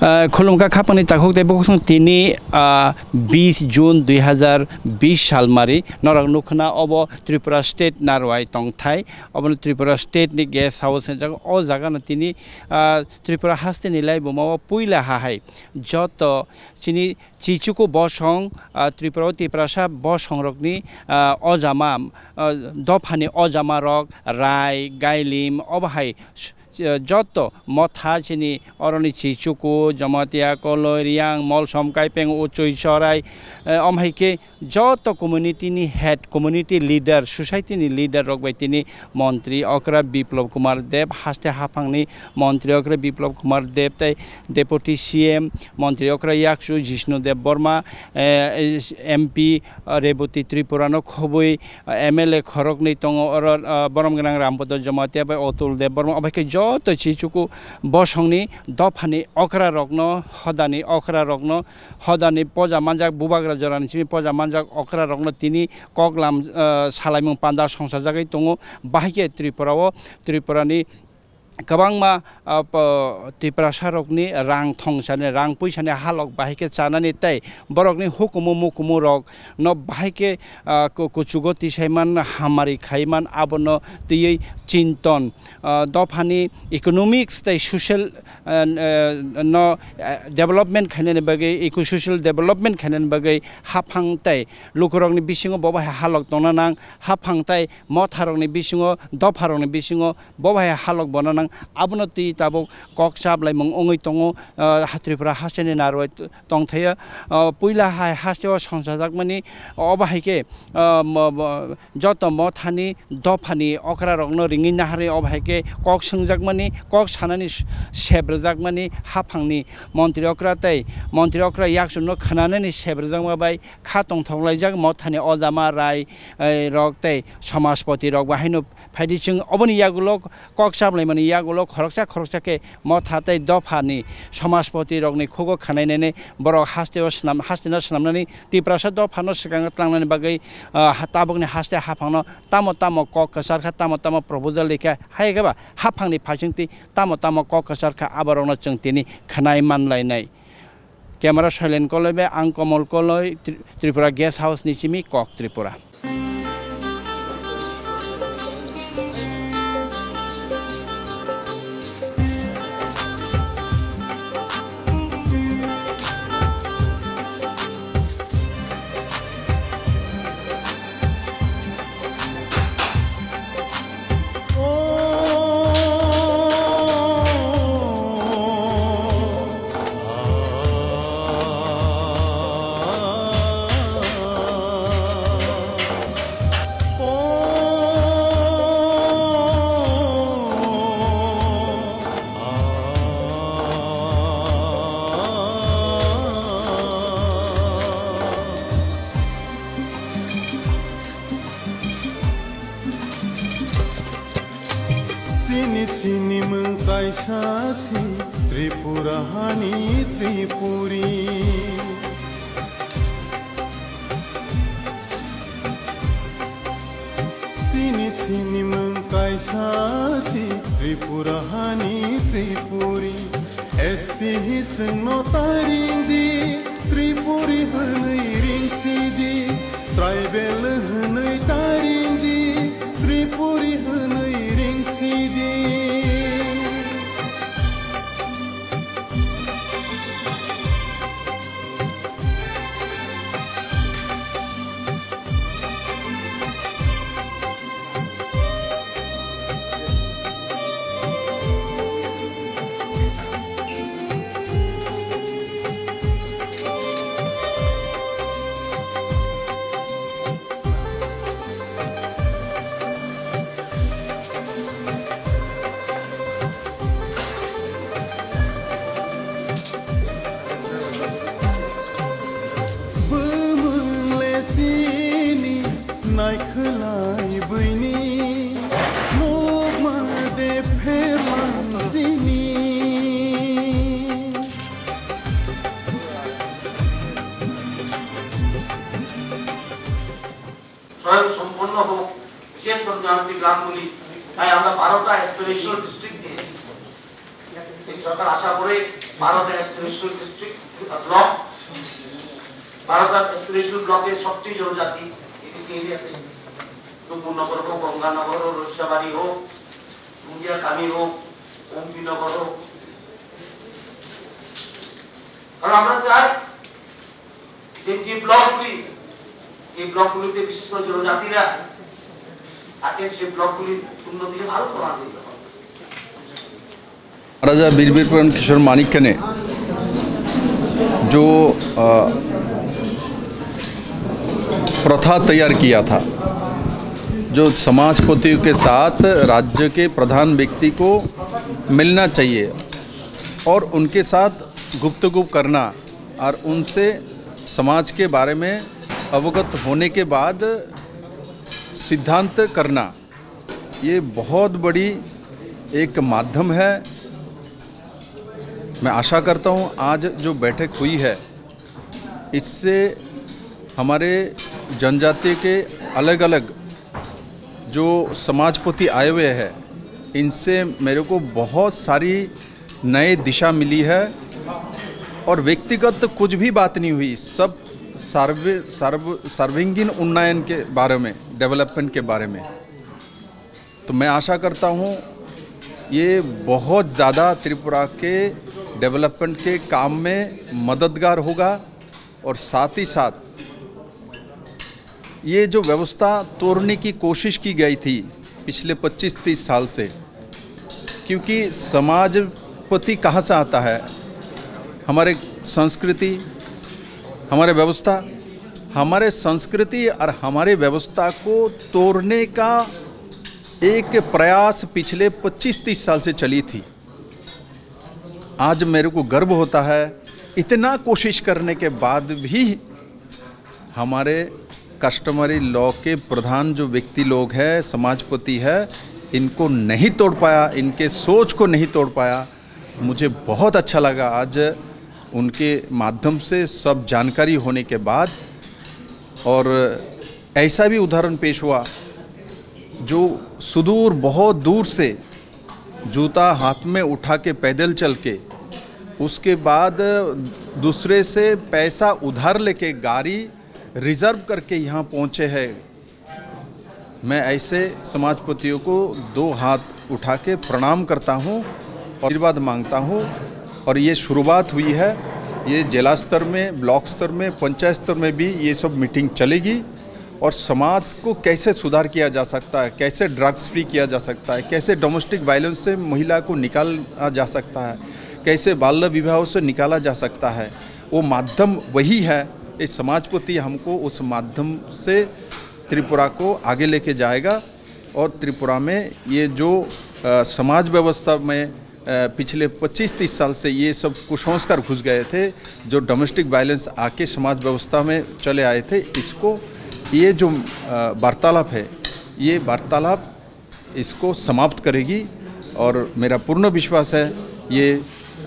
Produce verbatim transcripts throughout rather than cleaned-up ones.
Ah, khulumkha khapangni takhuk tei bukhuk song tini, ah, bis June dui hazar bis salmari norok nukhna obo Tripura State Narwai tongthai. Obono Tripura State ni guest house hinjak. O jaga no tini, ah, Tripura haste ni laibuma o puila ha hai joto chini chichuku bosong, ah, Tripura o Tiprasa bosong rokni, ah, ojama, ah, dophani ojama rok Rai, Gailim obo hai s-, joto motha chini oroni Chichuku, Jamatia, Koloi, Riang, Molsom, Kaipeng, Uchui, Sorai, eh, om hai khe joto community ni head, community leader, society ni leader rok bai tini montri okra Biplab Kumar Deb, haste haphang ni montri okra Biplab Kumar Deb tei deputy C M montri okra Yaksu Jishnu Deb Borma, eh, M P, eh, Reboti Tripura no khobwi, M L A khoroknwi tongo oro, ah, borom gwnang Rampada Jamatia bai Otul Debbarma, obo hai khe joto Chichuku bosongni dophani okra rokno, hodani okra rokno, hodani poja manjak, bubagra jorani simi poja manjak okra rokno tini koklam, ah, salaimung panda songsajagwi tongo. Bahai khe Tripura o, Tripura ni kwbangma, ah, po-, Tiprasa rokni rang thongsani, rang puisani halok bahai khe chanani tei borokni hukumu mukumu rok no bahai khe, ah, ku-, kuchugo tisaiman, hamari khaiman, abono twiwi chinton, ah, dophani economics tei social, ah, ah, no, ah, development khainani bagwi, eco-social development khainani bagwi haphang tei lukurokni bisingo bo bahai halok tongna nang, haphang tei motharokni bisingo, dopharokni bisingo bo bahai halok bono nang, abono twi tabuk kok chaplaimung wngwi tongo, ah, ha Tripura hasteni narwai t-, tongthaiya. Ah, puila hai hasteo songchajakmani, obo hai khe, ah, mo-, bo-, joto mothani dophani okrarokno ringwi naharwi obo hai khe kok swngjakmani, kok sanani s-, sebrwjakmani haphangni montri okra tei montri okra yakchukno khwnanani sebrwjakma bai kha tongthoklaijak mothani ojama rai, eh, rok tei somajpoti rok bai haino phaidi chwng oboni yagulo kok chaplaimani yagulo khoroksa khoroksa khe motha tei dophani somajpoti rokni khugo khwnainani borok hasteo swnam, hasteno swnamnani Tiprasa dophano swkango tlangnani bagwi, ah, ha-, tabukni haste haphangno tamo tamo kok kwchar kha, tamo tamo proposal rikha, hai khe ba haphangni phaisingtwi tamo tamo kok kwchar kha, aborokno chwng tini khwnai manlainai. Camera Shailen Koloi bai ang Komol Koloi, Tri-, Tripura Guest House ni simi Kok Tripura. Chini, chini mung kaisa si Tripura hani Tripuri. Chini, chini mung kaisa si Tripura hani Tripuri. S T hi chwngno ta ring di, Tripuri hwnwi ring si di, tribal hwnwi ta ring di, Tripuri hwnwi ring si di. গ্রামগুলি, তাই আমরা বারোটা aspirational district দিয়েছি। এই সরকার আশা করে বারোটা aspirational district, block, বারোটা অ্যাসপিরেশনাল ব্লকের সবচেয়ে জনজাতি এডিসি এরিয়াতে, দুপুরনগর হোক, গঙ্গানগর হোক, রসিয়াবাড়ি হোক, মুন্দিয়াকানি হোক, অম্বিনগর হোক। কারণ আমরা চাই যে, যে ব্লকগুলি, যে ব্লকগুলিতে বিশেষ করে জনজাতিরা থাকেন, সেই ব্লকগুলির উন্নতিতে ভালো প্রভাব দিতে হবে। महाराजा वीर विक्रम किशोर माणिक्य ने जो, अ, प्रथा तैयार किया था, जो समाजपतियों के साथ राज्य के प्रधान व्यक्ति को मिलना चाहिए और उनके साथ गुफ्तगू करना और उनसे समाज के बारे में अवगत होने के बाद सिद्धांत करना, ये बहुत बड़ी एक माध्यम है। मैं आशा करता हूँ, आज जो बैठक हुई है, इससे हमारे जनजाति के अलग-अलग जो समाजपति आए हुए हैं, इनसे मेरे को बहुत सारी नई दिशा मिली है। और व्यक्तिगत कुछ भी बात नहीं हुई, सब सर्वे-, सर्व-, सर्वांगीण उन्नयन के बारे में, डेवलपमेंट के बारे में। तो मैं आशा करता हूँ, ये बहुत ज़्यादा त्रिपुरा के डेवलपमेंट के काम में मददगार होगा और साथ ही साथ ये जो व्यवस्था तोड़ने की कोशिश की गई थी पिछले पच्चीस तीस साल से, क्योंकि समाजपति कहाँ से आता है? हमारे संस्कृति, हमारे व्यवस्था, हमारे संस्कृति और हमारे व्यवस्था को तोड़ने का एक प्रयास पिछले पच्चीस तीस साल से चली थी। आज मेरे को गर्व होता है, इतना कोशिश करने के बाद भी हमारे कस्टमरी लॉ के प्रधान जो व्यक्ति लोग हैं, समाजपति है, इनको नहीं तोड़ पाया, इनके सोच को नहीं तोड़ पाया। मुझे बहुत अच्छा लगा आज उनके माध्यम से सब जानकारी होने के बाद। और ऐसा भी उदाहरण पेश हुआ, जो सुदूर, बहुत दूर से जूता हाथ में उठा के पैदल चल के, उसके बाद दूसरे से पैसा उधार लेके गाड़ी रिजर्व करके यहाँ पहुँचे हैं। मैं ऐसे समाजपतियों को दो हाथ उठा के प्रणाम करता हूँ और आशीर्वाद मांगता हूँ। और ये शुरुआत हुई है, ये जिला स्तर में, ब्लॉक स्तर में, पंचायत स्तर में भी ये सब मीटिंग चलेगी। और समाज को कैसे सुधार किया जा सकता है, कैसे ड्रग्स फ्री किया जा सकता है, कैसे डोमेस्टिक वायलेंस से महिला को निकाला जा सकता है, कैसे बाल विवाह से निकाला जा सकता है, वो माध्यम वही है। ये समाजपति हमको उस माध्यम से त्रिपुरा को आगे लेके जाएगा। और त्रिपुरा में ये जो, अ, समाज व्यवस्था में, अ, पिछले पच्चीस तीस साल से ये सब कुसंस्कार घुस गए थे, जो डोमेस्टिक वायलेंस आके समाज व्यवस्था में चले आए थे, इसको ये जो, अ, वार्तालाप है, ये वार्तालाप इसको समाप्त करेगी। और मेरा पूर्ण विश्वास है, ये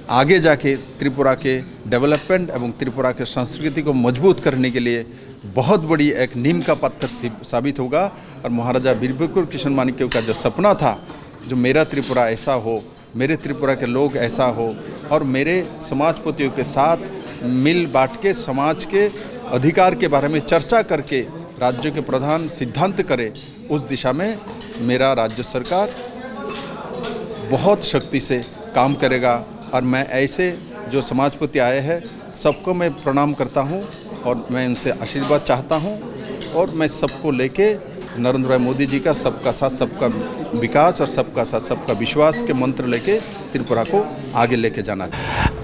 आगे जाके त्रिपुरा के डेवलपमेंट एवं त्रिपुरा के संस्कृति को मजबूत करने के लिए बहुत बड़ी एक नींव का पत्थर सी-, साबित होगा। और महाराजा वीर विक्रम किशोर माणिक्य का जो सपना था, जो मेरा त्रिपुरा ऐसा हो, मेरे त्रिपुरा के लोग ऐसा हो और मेरे समाजपतियों के साथ मिल बांट के समाज के अधिकार के बारे में चर्चा करके राज्य के प्रधान सिद्धांत करे, उस दिशा में मेरा राज्य सरकार बहुत शक्ति से काम करेगा। और मैं ऐसे जो समाजपति आए हैं, सबको मैं प्रणाम करता हूँ और मैं उनसे आशीर्वाद चाहता हूँ। और मैं सबको लेके नरेंद्र भाई मोदी जी का सबका साथ सबका विकास और सबका साथ सबका विश्वास के मंत्र लेके त्रिपुरा को आगे लेके जाना चाहता हूँ।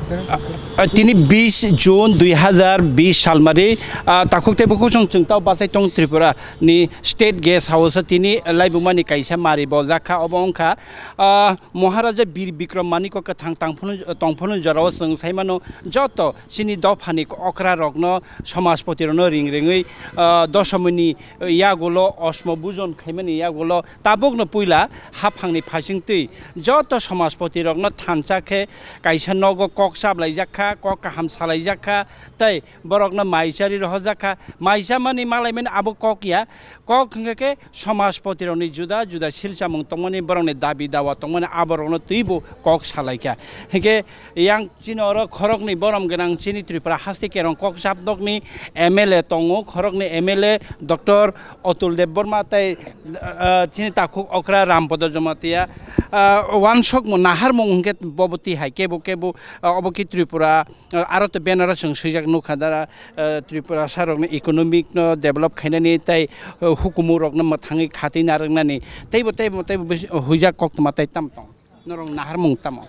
Tini bis June dui hazar bis salmari, ah, takhuk tei bukhuk song chwng tao bachai tong Tripura ni state guest house o tini laibuma ni kaisa mari boljak kha, obo wngkha, ah, Maharaja Bir Bikram Manikya kwthang tangphano, tongphano jorao chwng sai mano joto chini dophani okra rokno, samajpoti rokno ring ringwi, ah, dosomini yagulo osmo bujon khaimani yagulo tabukno puila haphangni phaisingtwi joto samajpoti rokno thansa khe kaisa nogo kok chaplaijak kha, kok kaham salaijak kha, tei borokno mai chari rohorjak kha. Mai chamani malaimani abo kok ya, kok hwnkhe khe somajpoti rokni juda juda silchamung tongmani, borokni dabi dawa tongmani, aborokno twibo kok salaikha. Hinkhe yang chini oro khoroknwi borom gwnang chini Tripura haste kerong kok chapnokni M L A tongo, khoroknwi M L A Doctor Atul Debbarma tei, ah, chini takhuk okra Rampodo Jamatia, ah, wansokmung naharmung hinkhe bobo tihai kebo kebo, ah, obo khe Tripura, ah, aro to banner o chwng swijak nukha dara, ah, Tripura sarokni economic no develop khainani tei, ah, hukumu rokno mwthangwi khatwi narwknani teibo teibo teibo bis-, huijak koktwma tei tamo tong. Norok naharmung tamo?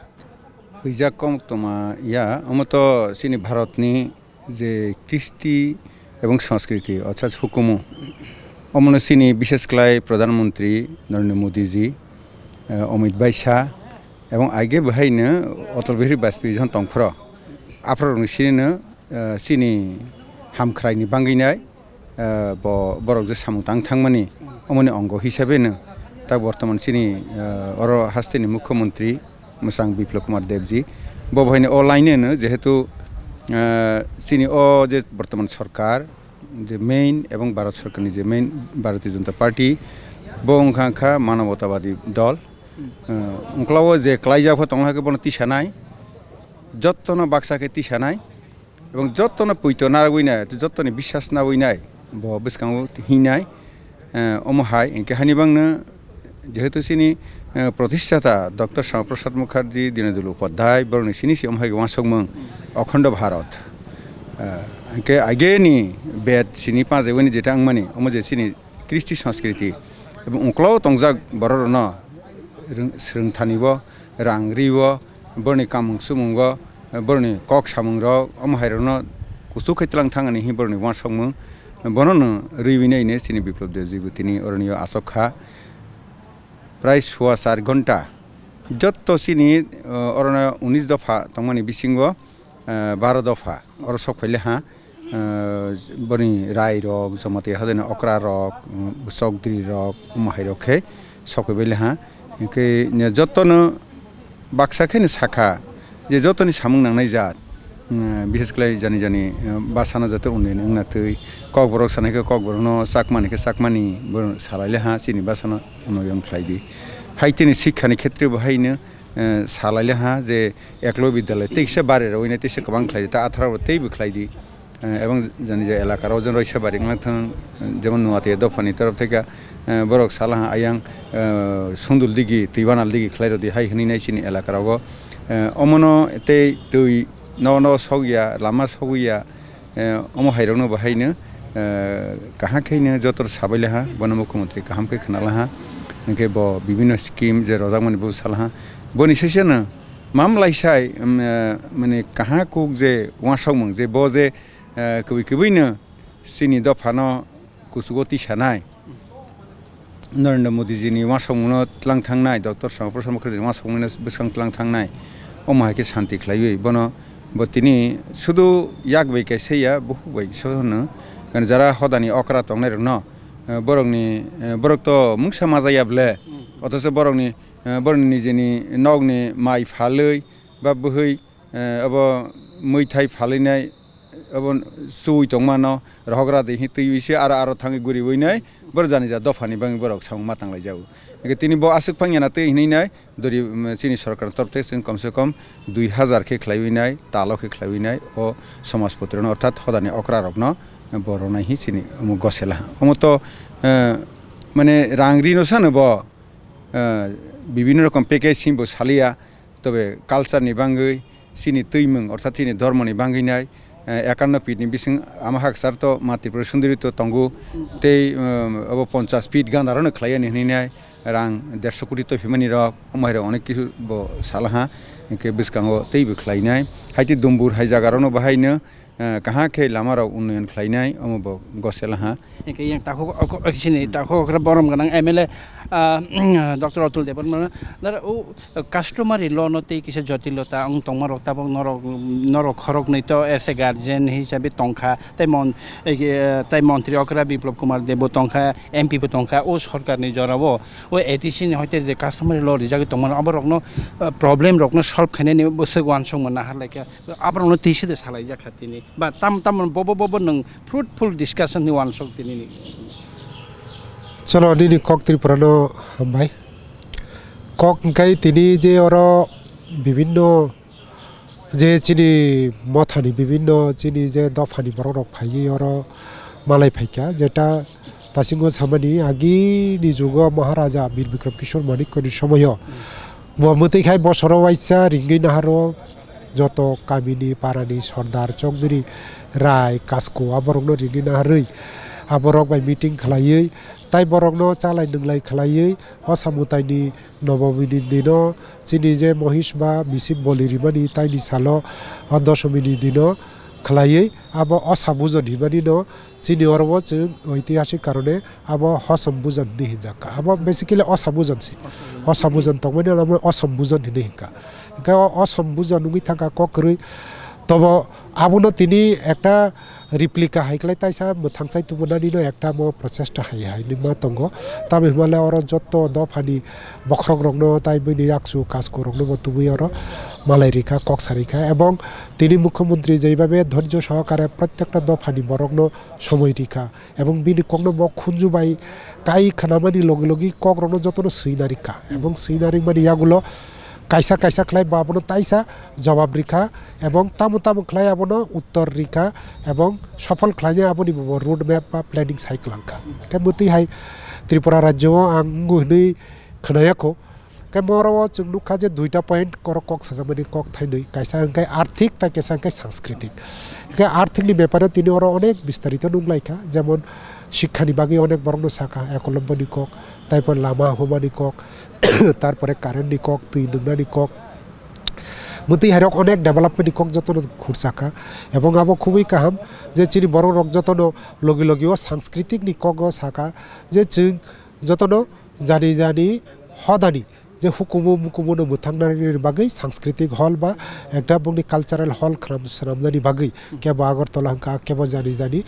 Huijak koktwma ya, omo to chini Bharatni je kristi ebong sanskriti, orthat hukumu, omono chini bishes khlai Pradhan Mantri Narendra Modi ji, eh, Amit Bhai Shah, ebong aige bwhaino Atal Bihari Bajpayee jehon tongphro, aphro rwngsinino, eh, chini hamkhraini bangwinai, eh, bo borok je samung tang thangmani, omoni ongo hisabeno ta bortoman chini, eh, oro hasteni mukhyamantri mwchang Biplab Kumar Debji, bo bhaino o laineno jehetu, eh, chini o je bortoman sorkar je main ebong Bharat sorkarni je main Bharatiya Janata Party, bo wngkha kha manobotabadi dol. Eh, ungkla o je klaijak pho tongla khe bono tisanai, jottono baksa khe tisanai. Ebong jottono poito narwinai, jottoni biswas nawinai, bo bwskango hinai, eh, omo hai, hinkhe hani bangno jehetu chini, eh, protistata Doctor Shyama Prasad Mukherjee, Dinodayal Upadhyay, borokni sini si omo hai uansukmung Akhando Bharat. Eh, hinkhe ageni bed sini pajeweni jeta wngmani, omo je chini kristi sanskriti, ebong ungklo tongjak bororokno rwng-, swrwngthanibo, rang riwo, boroni kamung sumungo, boroni kok samungrok, omo hairokno kuchuk khe tlang thangani hi boroni uansukmung, bonono riwinai hwnwi chini Biplab Debji bo tini oronio achuk kha. Prai sua char ghonta jotto chini, eh, orono unis dopha tongmani bisingo, eh, baro dopha oro sok phaile ha. Ah, boni rai rok, Jamatia Hadini okra rok, mm, chokdri rok, omo hai rok khe sokoi bai le ha. Hinkhe jotono baksa khe ni sakha je jotoni samung nangnai jat, mm, bishes khlai jani jani, eh, basa no joto unnoyon wngna twi, kokborok sanai khe kokborok no, chakmani khe chakmani, bo salai le ha, chini basa no unnoyon khlai di. Hai tini sikha ni khetre bo hai no, eh, salai le ha je Eklavya Vidyalaya tei kisa bari rwui nai tei se kwbang khlai di, ta athara bo tei bo khlai di. Eh, ebong jani je elaka rok jen roisa bari wnglang thang, jemon Nuatia dophani torof theke, eh, borok salaha ayang, eh, sundul digi, twi banal digi khlai rodi hai hwnwi nai chini elaka rogo. Eh, omono tei twi no no sokya, lama sokya, eh, omo hai rokno bo haino, eh, kaham khe no joto sabai laha, bono mukhyamantri kaham khe khna laha, hinkhe bo bibhinno scheme je rojakmani bo salaha, boni sesano mam laisai, em, eh, mane kaha kuk je uansukmung je bo je, eh, kwbwi kwbwino chini dophano kuchugo tisanai, Narendra Modi jini uansukmungno tlang thangnai, Doctor Shyama Prasad Mukherjee ni uansukmungno bwskang tlang thangnai, omo hai khe santi khlaiwi bono bo tini sudu yak bai kaisa ya, bukhuk bai se hwno, jara hodani okra tongnai rokno, eh, borokni, eh, borok to mungsa majaya ble, othocho borokni, eh, borokni nijini nokni mai phalwi ba bwhwi, eh, abo mwithai phalwinai, abo chuwi tongmano rohogra di hi twiwi se aro aro thangwi guriwi nai, borok jani ja dophani bangwi borok samung ma tanglai jago. Hinkhe tini bo aswk phang yana twi hinwi nai, dori, um, chini sorkar ni torop thai chwng kom se kom dui hazar khe khlaiwi nai, talo khe khlaiwi nai, o somajpoti rokno orthat hodani okra rokno bo ronai hi chini omo gosela. Omo to, eh, mane rang rino sano bo, eh, bibhinno rokom package simi bo saliya, tobe culture ni bangwi, chini twimung, orthat chini dhormo ni bangwi nai, eh, ekanno pit ni bising ama haksar to ma Tripura Sundari to tongo, tei, eh, abo ponchas pit ganda rok no khlai ani hinwi nai, rang derso koti tophimani rok, omo hai rok onek kisu bo salaha, hinkhe bwskango teibo khlai nai. Haite Dumbur hai jaga rok no bahai no, eh, kaham khe lama rok unnoyon khlainai, omo bo gosela ha. Hingke yang takhuk ok-, ok-, sini takhuk okra borom ganang M L A, ah, Doctor Atul Debbarma, nara o customary law no tei kisa jotilota wng tongma rok tabok norok, norok khorok nwi to as a guardian hisabe tongkha, tei mon-, eh, tei montri okra Biplab Kumar Deb bo tongkha, M P bo tongkha, o sorkar ni jora o, o A D C ni hoite je customary law rijagwi tongmano, abo rokno, ah, problem rokno solve khainani bwswk uansukma naharlaikha. Aborokno twi se de salaijak kha tini. Ba tam tam bobo bobo nwng fruitful discussion ni uansuk tini ni. Chwla nini kok Tripura no hambai. Kok hwnkhe tini je oro bibinno je chini mothani bibinno chini je dophani borok rok phaiwi oro malai phaikha, jeta Tasingo samani agini jugo Maharaja Bir Bikram Kishore Manikya ni somoyo. Bo mwtwi khai bosoro waisa ringwi naharo joto kamini parani sordar chokdri rai kasko aborokno ringwi naharwi aborok bai meeting khlaiwi tai borokno chalai nwnglai khlaiwi o samwtaini Nobomini dino chini je mohis ba misip boli rimani taini salo o dosomini dino khlaiwi abo osa bujon hinmani no chini oro bo chwng oitihasik karone abo hosom bujon hinwi hinjak kha. Abo basically osa bujon se. Osa bujon tongmani no osom bujon hinwi hinkha. Hinkhe o osom bujon wngwi thangkha kok kwrwi. Tobo abono tini ekta replica hai khlai taisa mwthangchai tubunani no ekta mo prochesta hai hai hinwi ma tongo. Tamo hinmale oro jotto dophani bokhorok rokno tai bini yakchu kasko rokno bo tubui oro malai rikha, kok sa rikha, ebong tini mukhyamantri jeibabe dhorjo sohokare protekta dophani borokno somoi rikha, ebong bini kokno bo khunju bai kai khnamani logi logi kok rokno jotono swina rikha, ebong swina ringmani yagulo kaisa kaisa khlai bo abono taisa jawab rikha, ebong tamo tamo khlai abono uttor rikha, ebong sophol khlainai aboni bo road map ba planning sai kwlangkha. Khe mwtwi hai Tripura rajyo o ang wngo hinwi khwnaya kho. Khe moro o chwng nukha je duita point korok kok sajakmani kok thainwi, kaisa hwnkhe arthik tai kaisa hwnkhe sanskriti. Hwnkhe arthik ni bepare tini oro onek bistarito nunglaikha, jemon sikha ni bagwi onek borokno sakha, ekolobbo ni kok, taibo lama huma ni kok, tarpore current ni kok, twi nungna ni kok, mwtwi hairok onek development ni kok jotono khurchakha, ebong abo khubui kaham je chini borok rok jotono logi logi o sanskriti ni kok o sakha je chwng jotono jani jani hodani je hukumu mukumu no mwthangnani bagwi sanskriti hall ba ekta bongni cultural hall khwnam swnamnani bagwi kebo Agartala hwnkha kebo jani jani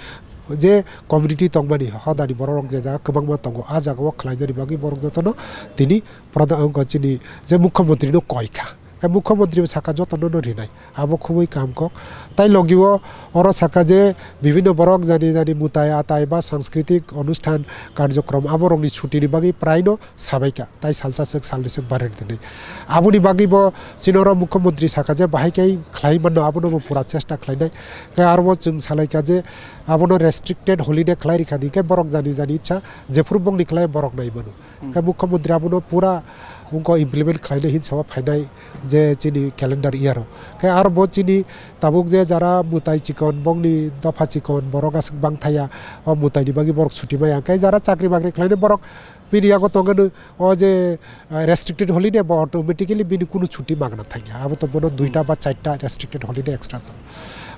je community tongmani hodani borok rok je jaga kwbangma tongo, a jaga o khlainani bagwi borok jotono tini pradhan wngkha chini je mukhyamantri no koi kha. Khe mukhyamantri bo sakha jotono no rinai. Abo khubui kaham kok. Tai logi o oro sakha je bibhinno borok jani jani mutai atai ba sanskriti onusthan karjokrom aborokni chutini bagwi praino sabaikha. Tai salsa swk salni swk barir dinwi. Aboni bagwi bo chini oro mukhyamantri sakha je bahai khe khlai mano abono bo pura chesta khlainai. Khe aro bo chwng salaikha je abono restricted holiday khlai rikha di khe borok jani jani ichha jephuru bongni khlai borok nai mano. Hmm. Khe mukhyamantri abono pura wngkha implement khlainai hinwi sawi phainai je chini calendar year o. Khe aro bo chini tabuk je jara mwtai chikon, bongni dopha chikon, borok aswk bang thaya, o mwtaini bagwi borok chuti maya. Khe jara chakri bakri khlainai borok bini yago tongwno o je, ah, restricted holiday bo automatically bini kunu chuti magna thangya. Abo to bono duita ba charta restricted holiday extra tongo.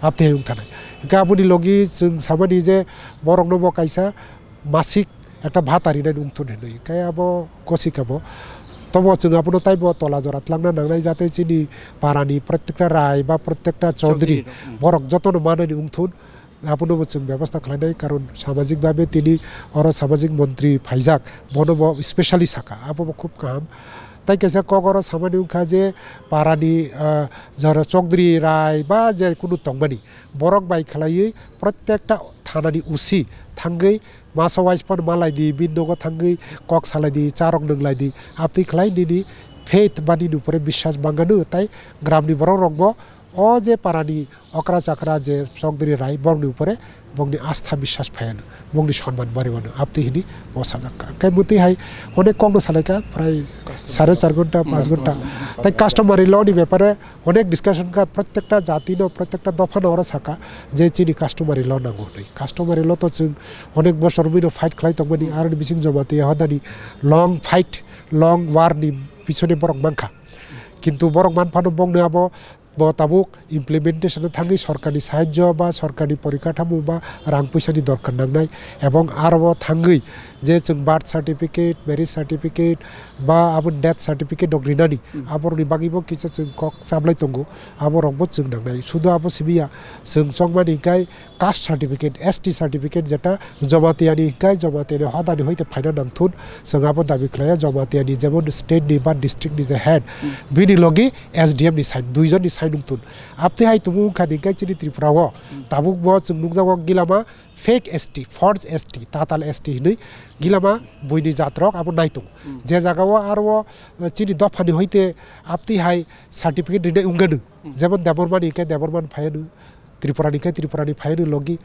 Abtwi wng thanai. Hwnkhe aboni logi chwng samani je borokno bo kaisa masik ekta bhata rinani wngthun hinwi. Khe abo gosika bo. Tobo chwng abono taibo tola jora tlangna nangnai, jate chini parani protekta rai ba protekta chaudhary, chaudhary rok, hmm, borok jotono manani wngthun. Abono bo chwng bebostha khlainai, karon samajik babe tini oro samajik montri phaijak, bono bo specially saka, abo bo khub kaham. Tai kaisa kok oro samani wngkha je parani, ah, jora chaudhary rai ba je kunu tongmani, borok bai khlaiwi protekta thanani O C thangwi masa wise phano malai di, bini nogo thangwi kok salai di, charok nwnglai di, abtwi khlai nini faith ba nini upore biswas bangano, tai gramni borok rokbo o je parani okra chakra je chaudhary rai borokni upore bongni astha biswas phaiano, bongni sonman bariwano, abtwi hini bo sajak kha. Hwnkhe mwtwi hai onek kokno salaikha, prai sare char ghonta, panch ghonta. Tai customary law ni bepare onek discussion kha, protekta jati no, protekta dopha no oro saka je chini customary law nango hinwi. Customary law to chwng onek bosor wngwi no fight khlai tongmani, aroni bising Jamatia hodani long fight, long war ni pisone borok mankha. Kintu borok manphano bongni abo Bo tabuk implementation o thangwi sorkarni sahajyo ba sorkarni porikathamu ba rang puisani dorkar nangnai, ebong aro bo thangwi je chwng birth certificate, marriage certificate ba aboni death certificate rok rinani, Hmm. aborokni bagwi bo kisa chwng kok chablai tongo, aborok bo chwng nangnai. Sudu abo simi ya, chwng chongmani hwnkhe caste certificate, S T certificate jeta Jamatia ni hwnkhe Jamatia ni hoda ni hoite phaina nangthun, chwng abo dabi khlaiya Jamatia ni jemon state ni ba district ni je head, Hmm. bini logi S D M ni sign, duijon ni sign wngthun. Abtwi hai tongmung wngkha di hwnkhe chini Tripura o, Hmm. tabuk bo chwng nukjago gilama fake S T, forged S T, tatal S T hinwi gilama buini jatrok abo naitung. Hmm. Je jaga o aro, eh, chini dopha ni hoite abtwi hai certificate rinai wnganu. Hmm. Jemon Debbarma ni hwnkhe Debbarma ni phaianu, Tripura ni khe Tripura ni phaiani logi,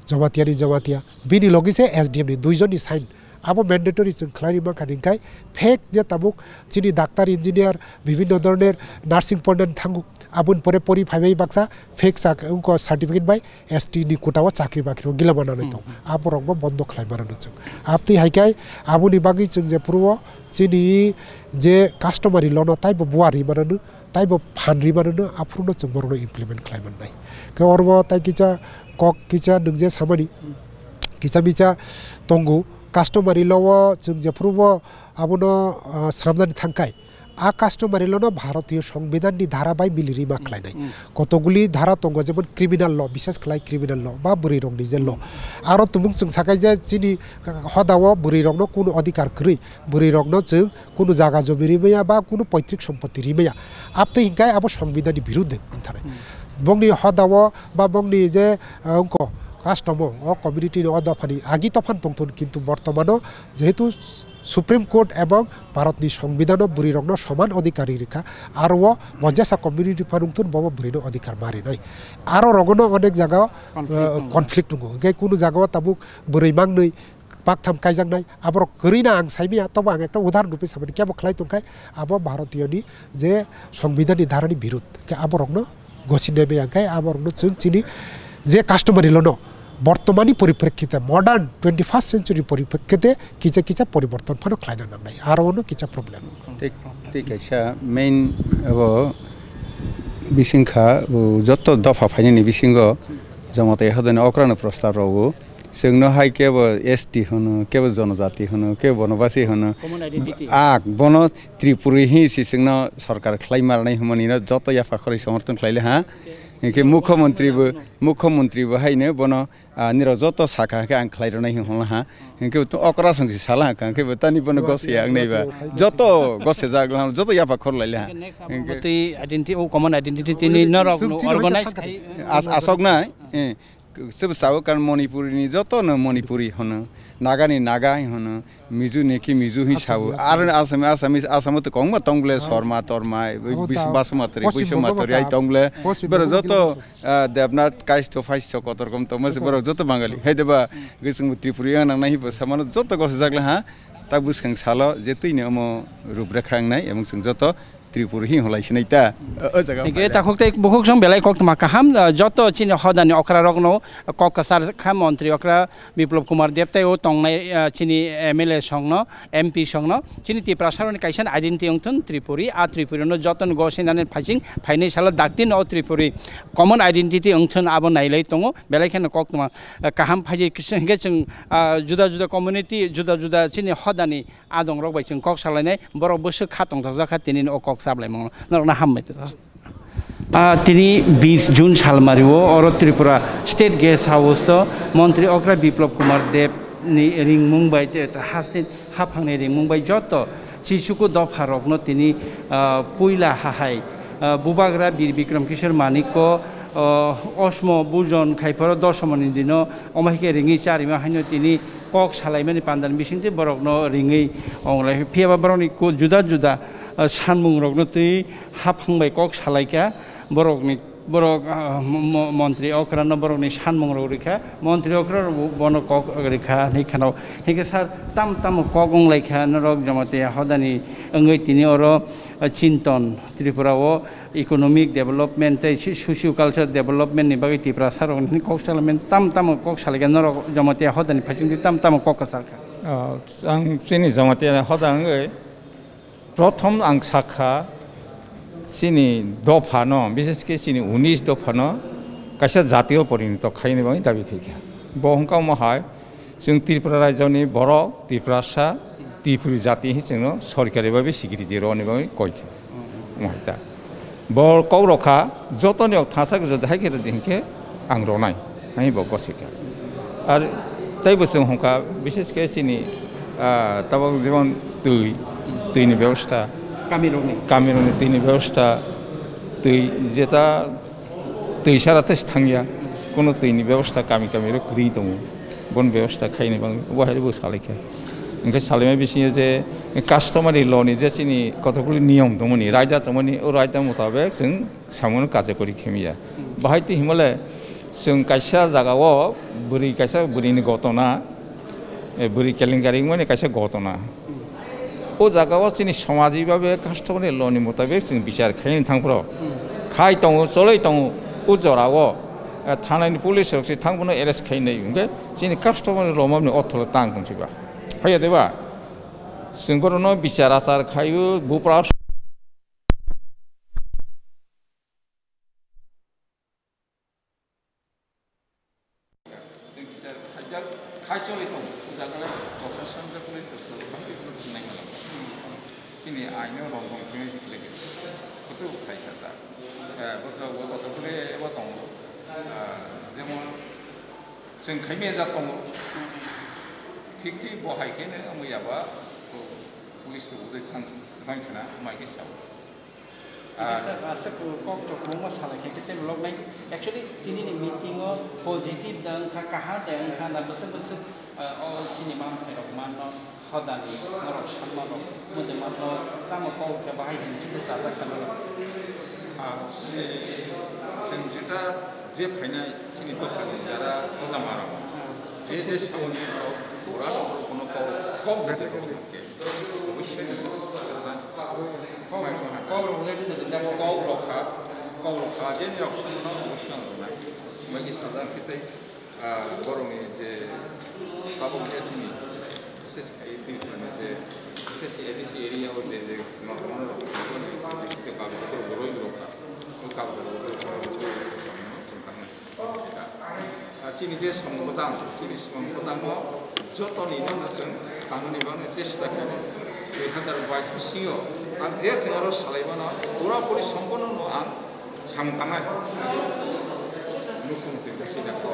Jamatia ni Jamatia. Bini logi se S D M ni duijon ni sign. Abo mandatory chwng khlai rima kha di hwnkhe fake je tabuk chini doctor, engineer, bibhinno dhoroner nursing pondani thango. Aboni pore pori phaibai baksa fake sak-, wngkha certificate bai S T ni quota o chakri bakri o gila mananai Hmm, tong. hmm. Aborok bo bondo khlai mano chwng. Abtwi hai khe aboni bagwi chwng je phuru o chini je customary law no taibo buari mananu. Taibo phan ri mano no, aphuru no chwng borok no implement khlai mannai. Khe oro bo tai kisa kok kisa nwng je samani kisa misa tongo, customary law o chwng jephuru bo abono, ah, swnamnani thangkhai, a customary law no Bharatiyo Songbidan ni dhara bai mili rima khlainai. Hmm. Kotoguli dhara tongo, jemon criminal law, bises khlai criminal law ba bwrwi rokni je law. Aro tumung chwng sakai je chini hoda o bwrwi rokno kunu adhikar kwrwi, bwrwi rokno chwng kunu jaga jomi rimaya ba kunu poitrik sompoti rimaya. Abtwi hwnkhe abo Songbidanni birudhe wngthanai. Hmm. Bongni hodao ba bongni je, eh, wngko custom o, o community ni o dophani agi tophano tongthun, kintu bortomano jehetu Supreme Court ebong Bharatni Songbidan o bwrwi rokno soman adhikari rikha, aro o bo jesa community phano wngthun, bobo bwrwino adhikar ma rinai. Aro rogono onek jaga o, Conflict eh, tongo. Conflict tongo. Hwnkhe kunu jaga o tabuk bwrwi mangnwi, baktham kaijaknai, aborok kwrwi na ang saimaya, tobo ang ekta udahoron rwphi samani, kebo khlai tongkhai, abo Bharatiyo ni je Songbidan ni dhara ni birud, khe aborokno gosi nai maya, khe aborokno chwng chini je customary law no bortomani poriprekkite, modern twenty first century poriprekkite kisa kisa poriborton phano khlaina nangnai, aro ono kisa problem. Tei, tei kaisa main abo bising kha, o joto dopha phainani bisingo Jamatia hodani okrano prostab rw o. Chwngno hai kebo S T hwno, kebo jonojati hwno, kebo bonobasi hwno. Common identity. Ak bono Tripuri hi si chwngno sorkar khlai marnai hwnmani no joto yapha khoroi somorthon khlaile ha. Hwnkhe mukhyamantri bo, mukhyamantri bo haino bono, ah, nirok joto sakha khe ang khlai rwnai hwnla ha. Hwnkhe to okra song si sala ha, hwnkhe bo tani bono gos ya wngnai ba. Joto gos ya jak, joto yapha khor laile ha. Hwnkhe next abo twi identity, o common identity tini norok no organize khai. As-, asok nai, eh. Chwng sao kan Manipuri ni joto no Manipuri hwno, Naga ni Naga hwno, Mizo ni khe Mizo hi sao, ar Asami, Asami, Asami to kongma tong ble, Sorma, Torma, Basumatri, Basumatri ai tong ble, bero joto, ah, Debnath, Kaisto, Phaisto, kotor kom tongma se bero joto Bangali. Hai deba, gwi chwng Tripuri ang nang nai hi bo samano joto gos jak le ha, ta bwskang salo je twi ni omo rubrekha ang nai, emang chwng joto Tripuri hi holai sinai ta. O, o jaga. Hingke takhuk tei bukhuk song belai koktwma kaham, ah, joto chini hodani okra rokno kok kwchar kha montri okra Biplop Kumar Deb tei o tongnai, ah, chini M L A songno, M P songno, chini Tiprasa rokni kaisa identity wngthun Tripuri, a Tripuri no joto no gosinani phaising phainai salo dakti no o Tripuri common identity wngthun abo nailai tongo, belai kheno koktwma, ah, kaham phaidi kisa hingke chwng, ah, juda juda community, juda juda chini hodani adongrok bai chwng kok salainai, borok bwswk kha tongthokjak kha, tini o kok chablaimung norokno hambai. Ah, tini bis June salmario oro Tripura State Guest House o Montri Okra Biplop Kumar Deb ni ringmung bai te, te haste haphangni ringmung bai joto chichuku dopha rokno tini, ah, puila hahai, ah, Bubagra Bir Bikram Kishore Manikko, ah, osmo bujon khaiphoro dosomoni dino omo hai khe ringwi charima haino tini kok salaimani pandani bisingtwi borokno ringwi onglai. Phiya ba borokni ku-, juda juda, ah, sanmungrokno twi haphang bai kok salaikha. Borokni, borok, ah, mo-, mo-, montri okrano borokni sanmungrok rikha. Montri okra bo-, bono kok rikha hinwi kheno. Hinkhe sir, tam tamo kok wnglaikha norok Jamatia hodani wngwi tini oro, ah, Chinton Tripura o economic development tei si-, socio culture development ni bagwi Tiprasa rok ni kok salaimani tam tamo kok salaikha norok Jamatia hodani phaisingtwi tam tamo kok kwcharkha. Ah, ang chini Jamatia hoda wngwi prothom ang sakha Chini dophano, bishesh khe chini unis dophano kaisa jatiyo porinoto khaini bagwi dabi khaikha. Bo hwnkha omo hai, chwng Tripura rajyoni borok, Tiprasa, Tripuri jati hi chwngno sorkari babe sikiriti rwni bagwi koikha. Omo hai ta. Bo kok rokha, jotoni ok thangsa gw jodi hai khe rwdi hinkhe ang ronai, hai bo gosika. Ar teibo chwng hwnka, bishesh khe chini, ah, tabok jemon twi, twini bebosta, Kamirokni. Kamirokni twini bebosta, twi jeta twi sara tei thangya, kono twini bebosta kami kami ro kwrwi tongo, bon bebosta khaini bang bo hai bo salaikha. Hwnkhe salaimai bisingo je customary law ni je chini kotokuli niyom tongmani, raida tongmani, o raida mutabek chwng samungno kajakori khemiya. Bahai twi himale chwng kaisa jagao bwrwi kaisa bwrwini gotona, eh, bwrwi kelenkari wngmani kaisa gotona. O jagao chini somaji babe customary law ni mutabek chwng bichar khaini thangphro. Khai tongo, choloi tongo, o jorao, eh, thanani police rok se thangphano arrest khainai hwnkhe chini customary law mamni otholo tang tongsiba. Haiya deba? Chwng borokno bichar achar khaio, bupra Chwng kisa khaijak, khai choli tongo, o jaga le doksa samjak le doksa le bangtwi phano chwng nai mano. Chini aino rong rong khe se khlai khe. Kutu khai kha ta. Eh, bo to, bo to khe bo tongo. Ah, jemon chwng khai me ja tongo. Thik thik bo hai khe ne amo yaba, to police rok udai thang, thang khna, mai khe sao. Ah. Sir, ah, sir, kok to kwbangma salai khe, khe tei vlog nai. Actually, tini ni meeting o positive da wngkha, kaham da wngkha, na bwswk bwswk, ah, o chini manthai rok manno, hodani norok sanma rok, mode manno, tamo kok khe bahai hinwi chide chajak kha norok. Ah, se, chwng jeta je phainai chini dophani jara hoda ma rok, je je samani rok, pura rok, kono kok, kok jati rok khe. Obossoi nang. Kok rok hwnwi tongkha. Kok rok kha, kok rok kha, je ni rok songno obossoi ang rwnai. Bai khe sajak khe tei, ah, borokni je tabuk je chini bises khai twi phano je bises A D C area o je je khwma kwbangma rok tongmani, je kok rok borok rok kha. O kok rok borok rok kha, borok rok kha, chwng tangmani. Ah, chini je samung bwtang, chini samung bwtangno jotoni no chwng tangmani bagwi chesta khainai. Dui hazar bais bisingo ang je chwng aro salaimano pura puri sompono no ang samung tangnai. Mukhyamantri no sida kha.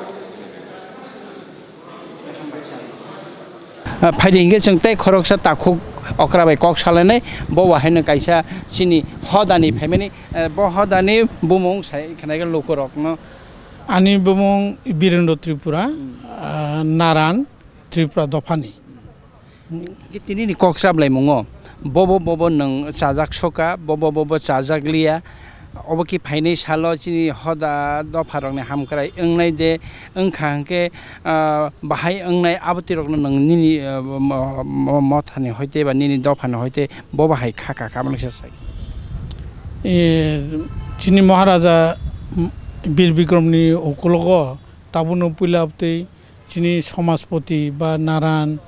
Ah, phaidi hinkhe chwng tei khoroksa takhuk okra bai kok salainai, bo bo haino kaisa chini hodani phaimani, eh, bo hodani bumung sai khnaikhe lukurokno. Ani bumung Birendra Tripura, ah, Naran Tripura dophani. Hwnkhe tinini kok chablaimungo bobo bobo nwng chajak soka, bobo bobo chajak liya, obo khe phainai salo chini hoda dopharokni hamkrai wngnai de wngkha hwnkhe, ah, bahai wngnai abotwirokno nwng nini, ah, mo-, mo-, mothani hoite ba nini dophani hoite bobo hai kha kha kha manwi sa sai. E, chini Maharaja, mm, Bir Bikramni ukulogo tabukno puila abtwi chini Somaspoti ba Naran,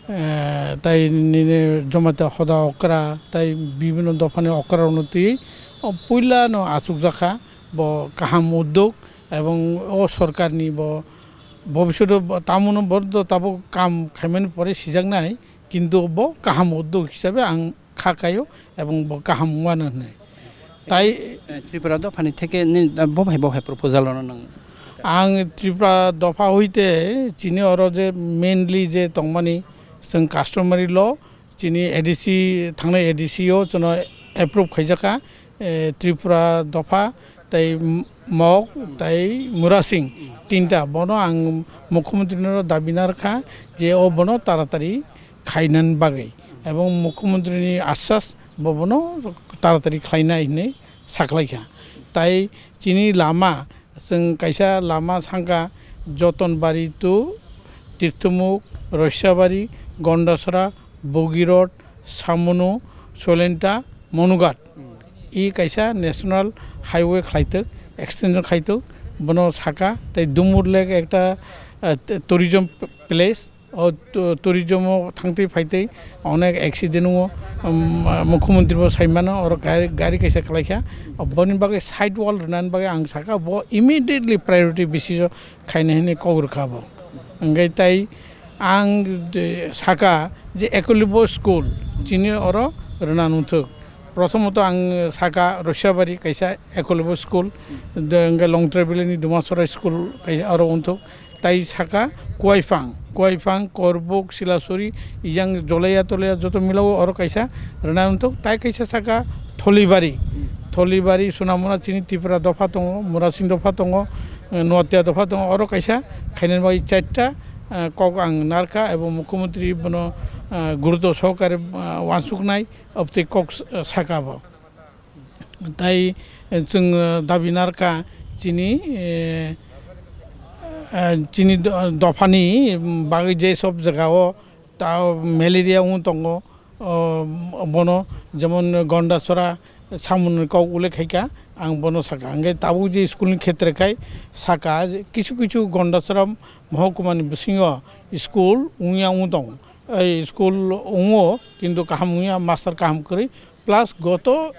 eh, tai nini Jamatia hoda okra, tai bibhinno dophani okra rokno twi o puila no achukjakha, bo kaham uddog ebong o sorkarni bo bobishoto bo, tamono bo to tabuk kam khaimani pore sijaknai, kintu bo kaham uddog hisabe ang kha kaio ebong bo kaham wngmano hwnwi. Tai eh, Tripura dophani theke nini, eh, bo hai bo hai proposal rwno nang? Ang Tripura dopha hoite chini oro je mainly je tongmani chwng customary law, chini A D C, thangnai A D C o chwngno approve khaijakha, eh, Tripura dopha, tai M-, Mok, tai Murasing, tinta. Bono ang Mukhyamantri no dabi narwkha je o bono taratari khainani bagwi, ebong Mukhyamantri ni asas bo bono taratari khlainai hinwi saklaikha. Tai chini lama, chwng kaisa lama sangkha Jotonbari to Tirthomuk, Roisabari, Gondasora, Bogirot, Samunu, Solenta, Monughat. I kaisa national highway khlaitok, extension khlaitok, bono saka tei Dumur Lake ekta, eh, tourism place. O tu-, tourism o thangtwi phaitwi onek accident wngo, um, mukhyamantri bo saimano oro gari, gari kaisa khlaikha. Boni bagwi side wall rwnani bagwi ang sakha bo immediately priority basis o khaina hwnwi kok rwkha bo. Hwnkhe tai ang je sakha je Ekolibo school chini oro rwna nungthok. Prothomoto ang sakha Roisabari kaisa Ekolibo school, de hwnkhe Longtrai Valley ni Dumasora school kaisa oro wngthok. Tai sakha Kuaiphang, Kuaiphang, Korbuk, Silasuri, iyang Jolaiya Tolaiya joto milao oro kaisa rwna wngthok. Tai kaisa sakha Tholibari, Tholibari Sonamura chini Tipra dopha tongo, Murasing dopha tongo, eh, Noatia dopha tongo, oro kaisa khainani bagwi charta, eh, kok ang narkha ebo mukhyamantri bono, eh, guruto sohokare, eh, wansuknai obtwi kok, eh, sakha bo. Tai, eh, chwng, eh, dabi narkha chini, eh, eh, chini do-, dophani bagwi je sob jagao ta malaria wng tongo, oh, bono jemon Gondasora samungni kok ulle khaikha, ang bono sakha. Hwnkhe tabuk je school ni khetre khai sakha, je kisu kisu Gondasora mohokuma ni bisingo school wngya wng tongo. Ei school wngo, kintu kaham wngya, master kaham kwrwi. Plus goto,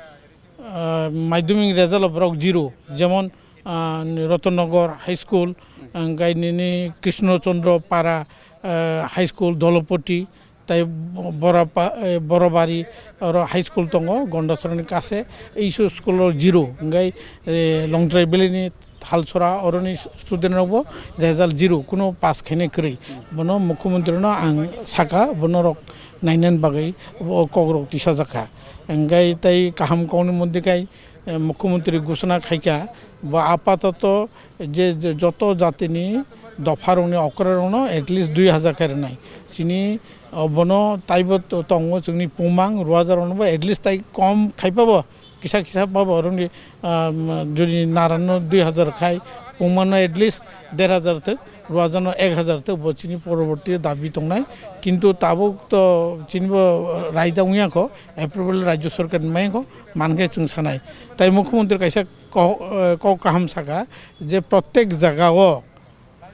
ah, madhyamik result o borok zero, jemon, ah, Rotonnogor High School, hwnkhe nini Krishna Chandra Para, ah, High School, Dolopoti, tai Bora pa-, eh, Borobari oro high school tongo, Gondasora ni kase, ei su school o zero, hwnkhe, eh, Longtrai Valley ni Thalsora oroni student rok bo result zero, kuno pass khainai kwrwi. Bono mukhyamantri no ang sakha, bono rok nainani bagwi bo kok rok tisajakha. Hwnkhe tai kaham kokni moddhe khai, eh, mukhyamantri ghosona khaikha, bo apatoto je, je joto jatini dopha rokni okra rokno at least dui hajar khe rwnai. Chini, oh, bono taibo to-, tongo chwngni pungmang rw hajar rokno bo at least tai kom khaipa bo kisa kisa ba borokni, um, jodi narano dui hajar khai, pungmano at least der hajar thwk, rw hajarno ek hajar thwk, bo chini poroborti dabi tongnai. Kintu tabuk to chini bo raida wngya kho, approval rajya sorkar ni mai kho, mankhe chwng sanai. Tai mukhyamantri kaisa ko-, eh, kok kaham saka je prottek jaga o,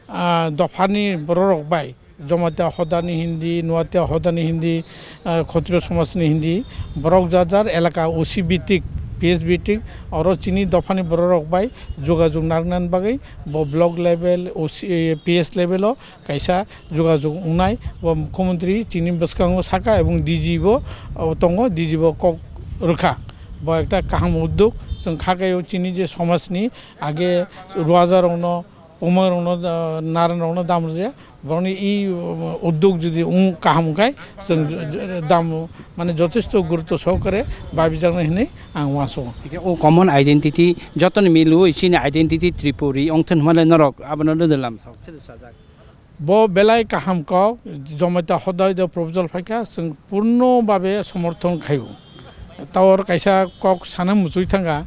ah, dophani bororok bai, Jomatia hodani hindi, Nuatia hodani hindi, ah, Khotriyo somajni hindi, borok jar jar elaka O C bitik, P S bitik, oro chini dophani bororok bai jogajog narwknani bagwi bo block level, O C, eh, P S level o kaisa jogajog wngnai, bo mukhyamantri chini bwskango saka ebong D G bo, oh, tongo, D G bo kok rwkha. Bo ekta kaham uddog, chwng kha khe o chini je somajni age rw hajar rokno Pungmang rokno, ah, naran rokno dam rwya, borokni i, um, uddog jodi wng kaham wngkha, chwng j-, j-, dam, mane, jothesto gurutto sohokare babijaknai hinwi ang uansukgo. Hingke o common identity jotoni milwi chini identity Tripuri wngthun hwnmale norok abono nodwlam sao. Bo belai kaham kok, Jomatia hodai do proposal phaikha, chwng purno babe somorthon khaio. Tawar kaisa kok sana muchui thangkha,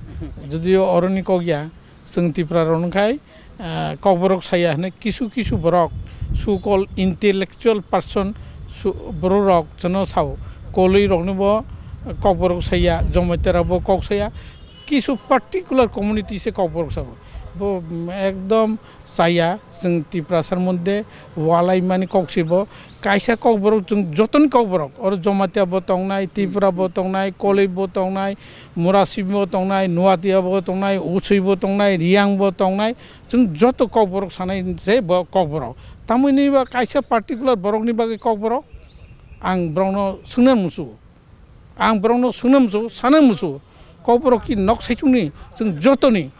jodio oroni kok ya, chwng Tipra rok wngkhai, eh, kokborok saya hwnwi kisu kisu borok, so called intellectual person, su-, borok rok chwngno sao, kolwi rokno bo kokborok saya, Jomatia rok bo kok saya, kisu particular community se kokborok sao. Bo, mm, ekdom chaya, chwng Tiprasa moddhe walaimani kok se bo. Kaisa kokborok chwng jotoni kokborok, oro Jomatia bo tongnai, Tripura bo tongnai, Koloi bo tongnai, Murasing bo tongnai, Nuatia bo tongnai, Usui bo tongnai, Riang bo tongnai, chwng joto kokborok sanai se bo kokborok. Tamoni ba kaisa particular borokni bagwi kokborok, ang borokno swngna muchungo. Ang borokno swngna muchungo, sana muchungo. Kokborok ki nok saichungni, chwng jotoni,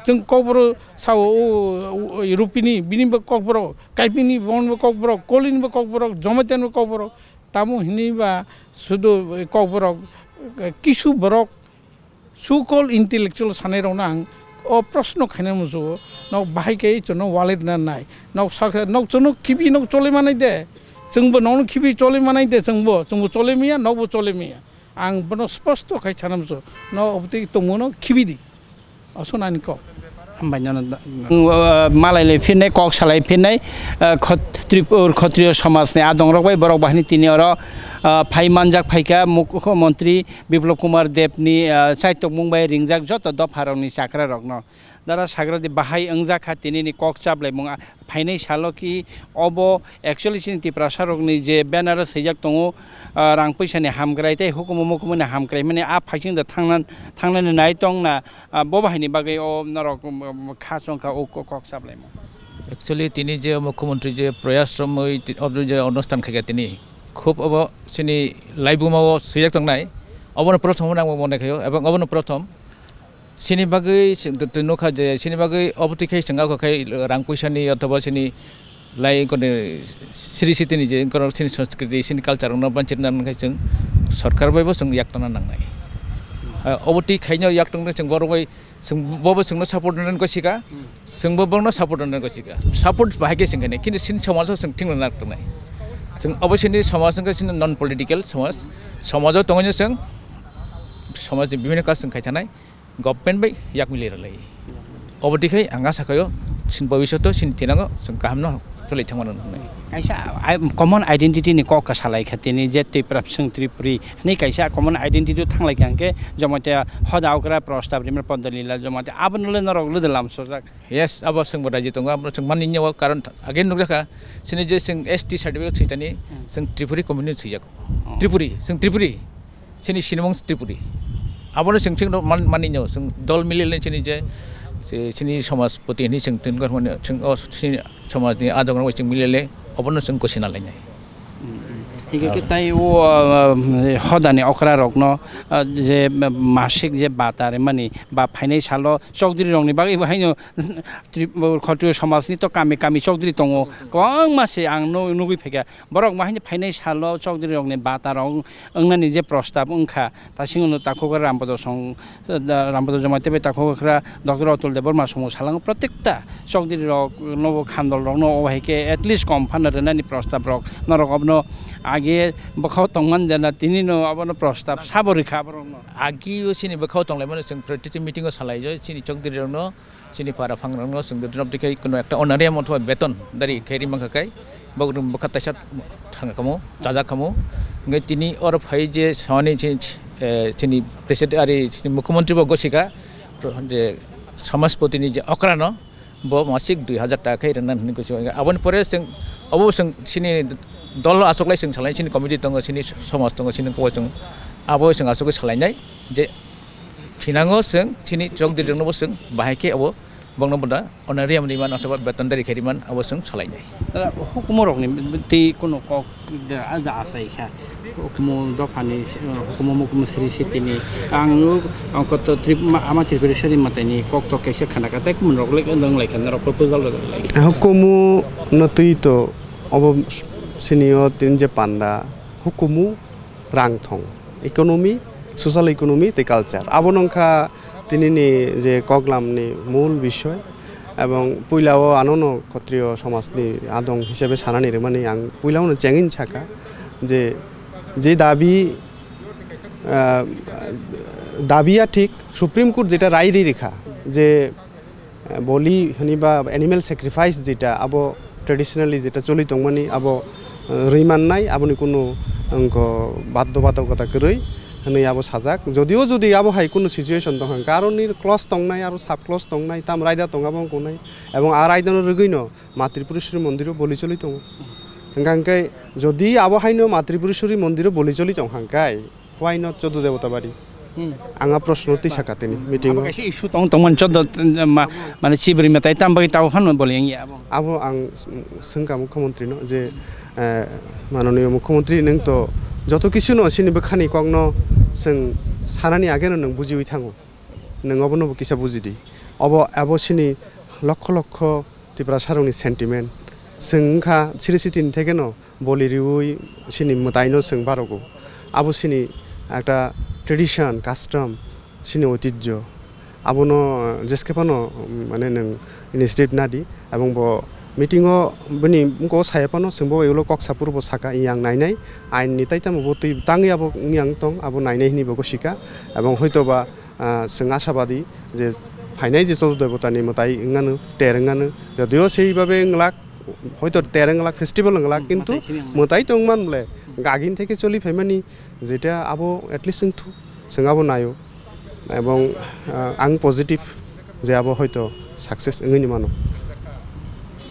chwng kokborok sao, o, o, o, Rupini, bini bo kokborok, Kaipini, boni bo kokborok, Kolini bo kokborok, Jomaitiani bo kokborok. Tamo hini ba sudu kokborok, eh, kisu borok, so called intellectual sanai rokno ang o proshno khaina muchungo, nok bahai khe chwngno walai rwna nai, nok sakha, nok chwngno khibi nok cholai manai de, chwngbo nokno khibi cholai manai de, chwngbo, chwngbo cholai maya, nokbo cholai maya. Ang bono sposto khai sana muchungo, no obotwi tongmano khibi di. Aswk nani kok. Hambai nono da-, uh, malai lai phirnai, kok salai phirnai, uh, khot-, Tripur Khotriyo somajni adongrok bai borok bahini tini oro Ah, phai manjak phaikha Mukhyamantri Biplab Kumar Debni, ah, chaitokmung bai ringjak joto dopharokni chakrarokno. Dara sagradi bahai wngjak kha tinini kok chaplaimung, ah, phainai salo ki obo actually chini Tiprasarokni je banner o swijak tongo, ah, rang puisani hamkrai tei hukumu mukumuni hamkrai hwnmani a phaising da thangna-, thangnani nai tongna, ah, bo bahaini bagwi o norok, um, um, kha chong kha o ko-, kok chaplaimung. Actually, tini je Mukhyamantri je proyas romwi ti-, obo je onusthan khaikha tini, khub obo chini laibuma o swijak tongnai, obono prothom hwnwi ang bo mone khaio, ebong obono prothom chini bagwi chwng twi nukha je chini bagwi obo twi khai chwng akho khai rang puisani othoba chini lai koni sri sitini je korok chini sanskriti chini culture rokno banchirna nang khai chwng sorkar bai bo chwng yak tongna nangnai. Ah, obo twi khaino yak tongna chwng borok bai Chwng bo, bo chwngno support rwna nangkha sika, Hmm. chwngbo bono support rwna nangkha sika. Support bahai khe chwng khainai, kintu chini somajo chwng thwngna nangkha nai. Chwng obo chini somaj wngkha chini non political somaj. Somajo tongwino chwng somajni bibhinno kaam chwng khai thanai, government bai yak milwi rwlai. Obo twi khai ang asa khaio, chini bhobishoto chini thinango chwng kahamno chwlai thangmano hwnwi. Kaisa ai-, common identity ni kok kwsa lai kha tini je Tipra chwng Tripuri hwnwi kaisa common identity thang lai kha hwnkhe Jamatia hoda okra prostab rimani podoli la Jamatia abono le norok le de lam sojak. Yes, abo chwng bo raji tongo, abo chwng mani nyawo karon age nukjakha chini je chwng S T certificate swijani Hmm. chwng Tripuri community swijak. Oh. Tripuri, chwng Tripuri. Chini sinimung Tripuri. Abono chwng chwngno man-, manwi nw, chwng dol milile chini je, se chini somajpoti hinwi chwng tongkha hwnmani chwng o chini somajni adongrok bai chwng milile obono chwng gosina lainai. Hingke khe tai o, ah, hodani okrarokno, ah, je masik je bata rimani ba phainai salo chokdiri rokni bagwi bo haino tri-, bo khotriyo somajni to kami kami chokdiri tongo. Kwbangma se ang nu-, nugwi phaikha. Borok bahai ni phainai salo chokdiri rokni bata rok wngnani je prostab wngkha, ta singno takhukra Rampada song, da, Rampada Jamatia bai takhukra Doctor Atul Debbarma songo salango, protekta chokdiri rok nobo khandol rok no obo hai khe at least kom phano rwnani prostab rok norok obono age bwkhao tongman jana tini no obono prostab sabo rikha borok no. Agi o chini bwkhao tonglaimani chwng protiti meeting o salai jai chini chokdiri rok no. Chini para phangrokno chwng jotono twi khai kuno ekta honorarium othoba beton dari khai ri mankha khai, bo rwng bwkha taisa thang khamu, chajak khamu. Hwnkhe tini oro phai je sani chi-, eh, chini president ari chini mukhyamantri bo gosika je samajpoti ni je okrano bo masik dui hajar taka khai rwna hwnwi gosika. Aboni pore chwng obo chwng chini dol achuklai chwng salai chini committee tongo, chini somaj tongo, chini kok chwng abo chwng achugwi salainai je Thinango chwng chini chokdiri rokno bo chwng bahai khe abo bongno bo da honorarium ri man othoba beton dari khe ri man abo chwng salai nai. Hukumu rokni tei kuno kok da, da asai kha. Hukumu dophani, hukumu mukumu sri sitini ang, ang koto trip ama Tripureshwari mataini kok to kaisa khana ka tei kumun rok le dong lai kha norok proposal rok lai. Hukumu no twi to obo sini o tin je panda hukumu rang thong, economy, social economy tei culture. Abono wngkha tinini je koklamni mul bisoy. Ebong puilao anono khotriyo somajni adong hisabe sanani rwmani ang puilaono chengin saka je, je dabi, ah, dabiya thik Supreme Court jeta rai ri rikha je, eh, boli hwnwi ba animal sacrifice jeta abo traditionally jeta choli tongmani abo, eh, rwi mannai, aboni kunu wngkho baddo badokota kwrwi hwnwi abo sajak. Jodio jodi abo hai kunu situation tongkha, hwnkhe aroni clause tongnai, aro sub clause tongnai, tam raida tong abo wngkha nai, ebong a raidano rwgwino Ma Tripureshwari mondiro boli choli tongo. Hwnkha hwnkhe jodi abo haino Ma Tripureshwari mondiro boli choli tongkha hwnkhe, Why not Choddo Debota Bari? Hmm. Ang a proshno twi saka tini meeting o. Abo kaisa issue tong tongmani Choddo, ma-, mane chibri matai tam bagwi tabo phano boli wngya abo. Abo ang s-, swngkha mukhyamantri no je, eh, manoniyo mukhyamantri nwng to joto kisu no chini bwkhani kok no chwng sanani age no nwng bujiwi thango. Nwng obono bo kisa bujidi. Obo abo chini lokho lokho Tiprasarokni sentiment. Chwng wngkha siri sitini thekeno boli riwi chini mwtaino chwng barogo. Abo chini ekta tradition, custom, chini oitijjo. Abono, eh, jeske phano, mm, mane nwng initiative nadi. Ebong bo meeting o bini bwkha o saya phano chwng bo ulo kok sapur bo saka, "Yang nainai, ain ni tai tamo bo twi tangwi abo wngya wng tong, abo nainai," hinwi bo gosika. Ebong hoito ba, ah, chwng asabadi je phainai je Choddo Debota ni mwtai wngmano, ter wngmano. Jodio sei babe wnglak, Hoito ter wng glak, festival wng glak, hmm, kintu mwtai sini wng glak. Mwtai tong man ble, hmm, gagin theke choli phaimani, jeta abo at least wng thu, chwng abo naio. Ebong, ah, ang positive je abo hoito success wngwi ni mano.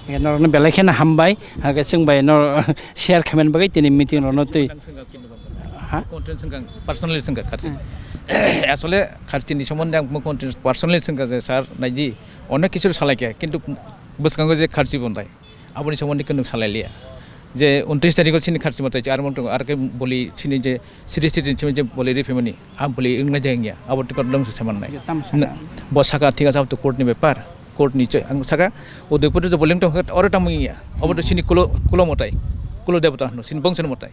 Norokno belai kheno hambai, hake chwng bai no share khaimani bagwi tini meeting rokno twi. Ha? Content sengkang, personally sengkang kharchi. Hmm. Asole kharchi ni somonde ang mukon personally sengkang je, "Sir, naiji, onek kisu salai khe, kintu bwskango je kharchi bondai." Aboni somonde kunu salai liya. Je untris tarikh o sini kharchi matai, ar mong tongo, ar ke boli sini je siri siri sini je boli ri phaimani, ang boli wngna jai wngya, abo tikot dong se saman nai. Tam saka. Bo saka thik asa to court ni bepar, court ni choi, ang saka, Udaipur to boli tong oro tam wngya, abo to sini kulo, kulo motai, kulo debota hno, sini bongso motai.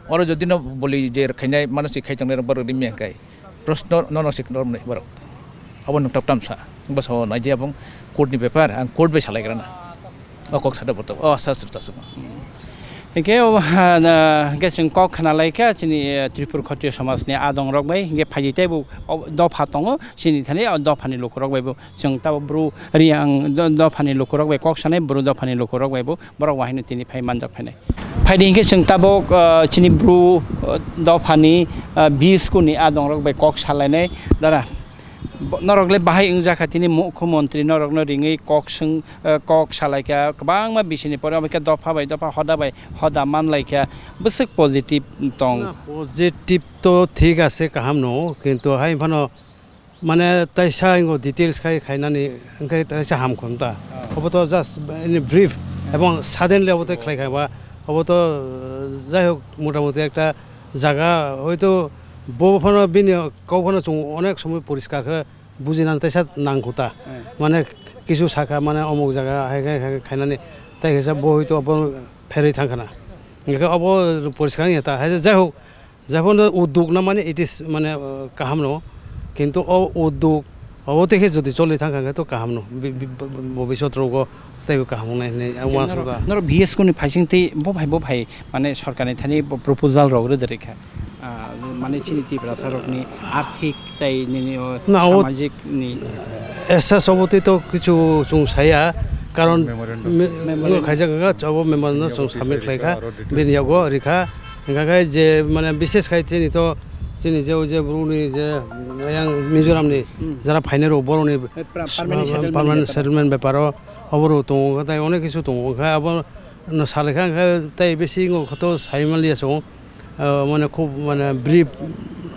Oro jodi no boli je khainai mano si khai tongnai rok borok rimya kai. Proshno nono si normni borok. Abo no top tamsa. Bwsa o naidi abong court ni bepar, ang court bai salai grana. O kok sada boto, o asa srta sama. Hingke o, ha, na, hingke chwng kok khna lai kha chini, eh, Tripura Khatriya somaj ni adong rok bai, hingke phaidi teibo o dopha tongo, chini thani o dopha ni luku rok bai bo chwng tabo bru riyang do-, dopha ni luku rok bai kok sanai, bru dopha ni luku rok bai bo borok wahino tini phai manjak phainai. Phaidi hinkhe chwng tabok, ah, chini bru, ah, dophani, ah, biskuni adongrok bai kok salainai. Dara, bo-, norok le bahai wngjakha tini mukhyamantri norokno ringwi kok swng, ah, kok salaikha, kwbangma bisini pore omo khe dopha bai dopha, hoda bai hoda manlaikha, bwswk positive tong. Na, positive to thik ase, kaham no, kintu hai phano mane taisa ingo details khai khainani, hwnkhe taisa ham khon ta. Oh. Obo to just in brief, hmm, ebong suddenly obo to khlai khai ba, obo to, uh, jai hok, motamuti ekta jaga hoito bo phano bini kok phano chwng onek somoi poriskar khe bujinani taisa nangkho ta. Hmm. Mane kisu sakha mane omuk jaga hai khai, khai khainani tai kaisa bo hoito obo pherwi thang khana. Hwnkhe obo poriskar wngya ta. Hai jai hok, Jaihono uddog na mane it is mane, uh, kaham no, kintu o uddog obo tei khe jodi choli thang kha khe to kaham no, bi-, bi-, bi-, bobisot rogo teibo kaham wngnai hinwi ang uansuk kha. Norok B S K ni phaising tei bo phai bo phai mane sorkar ni thani bo proposal rok rwdi rikha, ah, mane chini Tiprasa rok ni arthik tei nini o samajik ni. Na, o S S oboti to kichu chung saya, karon memorandum. Me-, memorandum. Khaijak kha, obo memorandum chung submit khlai kha, bini yago rikha. Hingkha khe je, mane, bishes khai chini to, chini je, o je bru ni je, yang Mizoram ni, hmm, jara phainai rok, borok ni, eh, pra-, permanent settlement permanent bepar. Settlement bepar o, obo rok tongo, tai onek kisu tongo, hingkha abo no salai kha, hingkha tai bisi wngkha to sai man liya chwng, ah, mane khub, mane, brief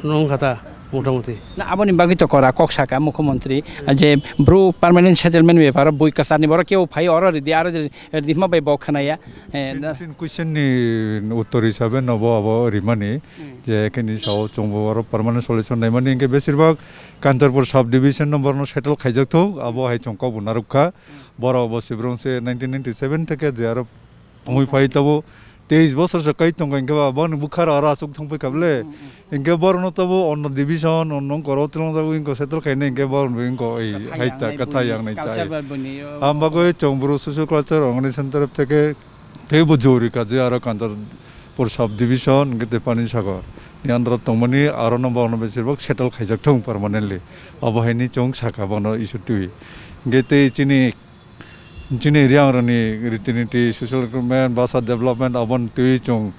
no wngkha ta, motamuti. Na, aboni bagwi to kora kok saka mukhyamantri, hmm, je bru permanent settlement bepar o bui kwchar ni borok kebo phai oro ridi, aro ridi, ridi hima bai bo khwnaya. Eh, Tin, da- tin question ni uttor hisabe no bo abo rimani, hmm, je khe ni sao chwng bo oro permanent solution naimani, hingke besir bhag Kanchanpur sub division no borok no settle khaijak thok, abo hai chwng kok bo narwk kha. Hmm. Borok bo Sibrong se nineteen ninety-seven theke je aro thongwi phai tabo teis bosor se kai tongo, hingke ba boni bukharo aro aswk thongpai kha bole. Hmm, hmm. Hingke borok no tabo onno division, onno wngkoro twlangjago, hingke settle khainai, hingke borok no hingke oi hai ta, kwthai yang nai tai. Culture ba boni, o, am bagwi chwng bru social culture organization terep theke teibo jori kaje aro Kanchanpur sub division hingke tei Panisagar ni under o tongmani aro no borok no besir bhag settle khaijak thung permanently. Abo hai ni chwng saka bono issue twi. Hingke tei chini, chini Riang rani riti niti social development, basa development aboni twi chwng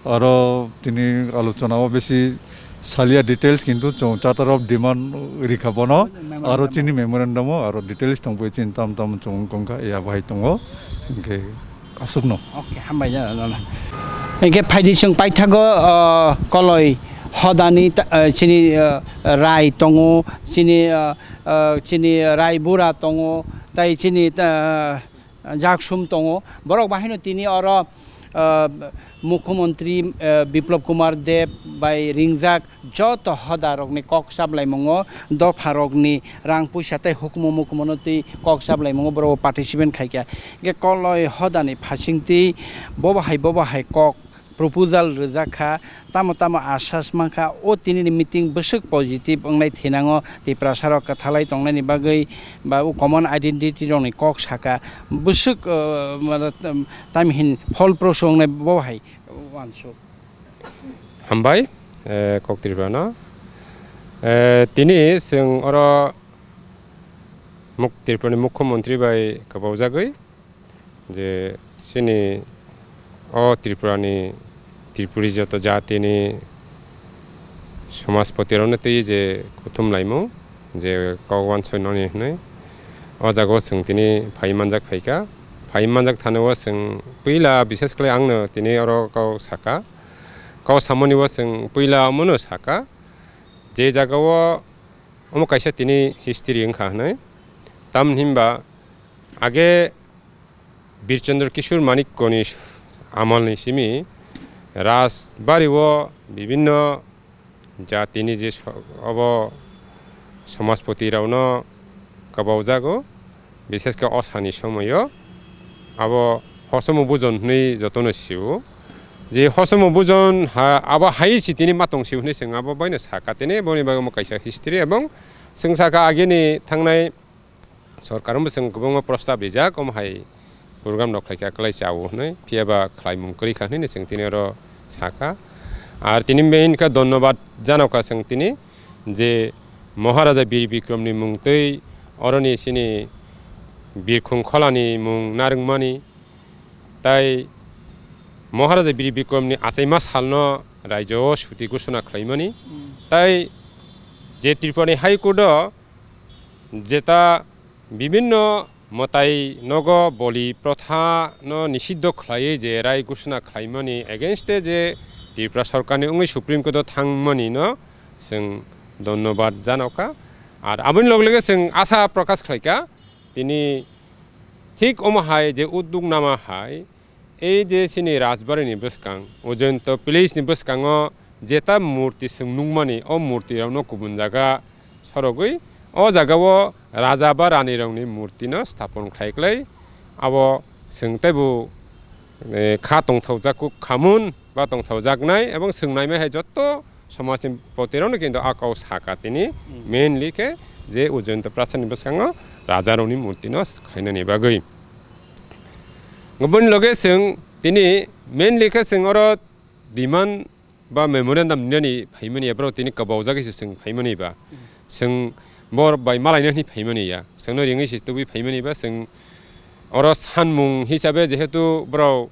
aro tini alochona o bisi salia details, kintu chwng charter of demand rikha bono, memorandum. Aro chini memorandum o aro details tongpui chini tam tam chwng wngkha ya bahai tongo, hingke aswkno. Okay, hambai jana, jana. Hingke phaidi chwng paithago, ah, koloi hodani ta-, ah, chini, ah, rai tongo, chini, ah, ah, chini rai bura tongo, tai chini, ah, jaksum tongo. Borok bahino tini oro, ah, Mukhyamantri, ah, Biplab Kumar Deb bai ringjak joto hoda rokni kok chaplaimungo, dopha rokni rang puisa tei hukumu mukumu no twi kok chaplaimungo borok participant khaikha. Hingke koloi hodani phasingtwi bobo hai bobo hai kok proposal rwjak kha, tamo tamo asas mankha, o tinini meeting bwswk positive wngnai thinango, Tiprasa rok kwthalai tongnani bagwi ba o common identity rokni kok saka bwswk, uh, mane, um, tamhin pholprosu wngnai bo hai uansuk. Hambai, eh, kok Tripura no. Eh, tini chwng oro muk-, Tripura ni mukhyamantri bai kwbaujagwi Je chini o Tripura ni, Tripuri joto jati ni somajpoti rok no twi je kuthum laimung je kok wansoi noni hwnwi o jaga o chwng tini phai manjak phaikha. Phai manjak thani o chwng puila bishes khlai ang no tini oro kok saka. Kok samani o chwng puila omo no saka je jaga o omo kaisa tini history wngkha hwnwi. Tamni hinba age Birchandra Kishore Manikyani amolni simi Rajbari o bibinno jatini je so-, obo somajpoti rokno kwbaujago, bishesh khe o sani somoio abo hosomo bujon hwnwi jotono sio. Je hosomo bujon ha, abo hai si tini ma tong sio hwnwi chwng abo baino saka tini, boni bagwi omo kaisa history, ebong chwng saka agini thangnai Sorkar omo chwng kwbangma prostab rijak, omo hai program rok khlaikha, kwlai chao hwnwi, phiya ba khlaimung kwrwi kha hwnwi chwng tini oro sakha. Ar tini main khe dhonnobad janokha chwng tini je Maharaja Bir Bikramni mung twi oroni chini Birkhung Kholani mung narwkmani, tai Maharaja Bir Bikramni achaima salno raijo o suti ghosona khlaimani, tai je Tripurani High Court o jeta bibinno mwtai nogo boli protha no nisiddo khlaiwi je rai ghosona khlaimani against e je Tripura sorkarni wngwi Supreme Court o thangmani no chwng dhonnobad janokha. Ar aboni loge loge chwng asa prokash khlaikha, tini thik omo hai je udduk nama hai ei je chini Rajbari ni bwskang, Ujjayanto Palace ni bwskango jeta murti chwng nukmani, o murti rokno kubun jaga sorogwi o jaga o raja ba rani rokni murti no sthapon khlai klai, abo chwng teibo, eh, kha tongthokjak kuk khamun ba tongthokjaknai, ebong chwng naimai hai jotto somajni poti rokno kintu a kok saka tini, mainly khe je Ujjayanto Prasad ni bwskango raja rokni murti no khlainani bagwi. Boni loge chwng tini mainly khe chwng oro demand ba memorandum ninani phaimani ya, borok tini kwbaujagwi se chwng phaimani ba, chwng borok bai malaina hwnwi phaimani ya, chwngno ringwi se tubui phaimani ba, chwng oro sanmung hisabe jehetu borok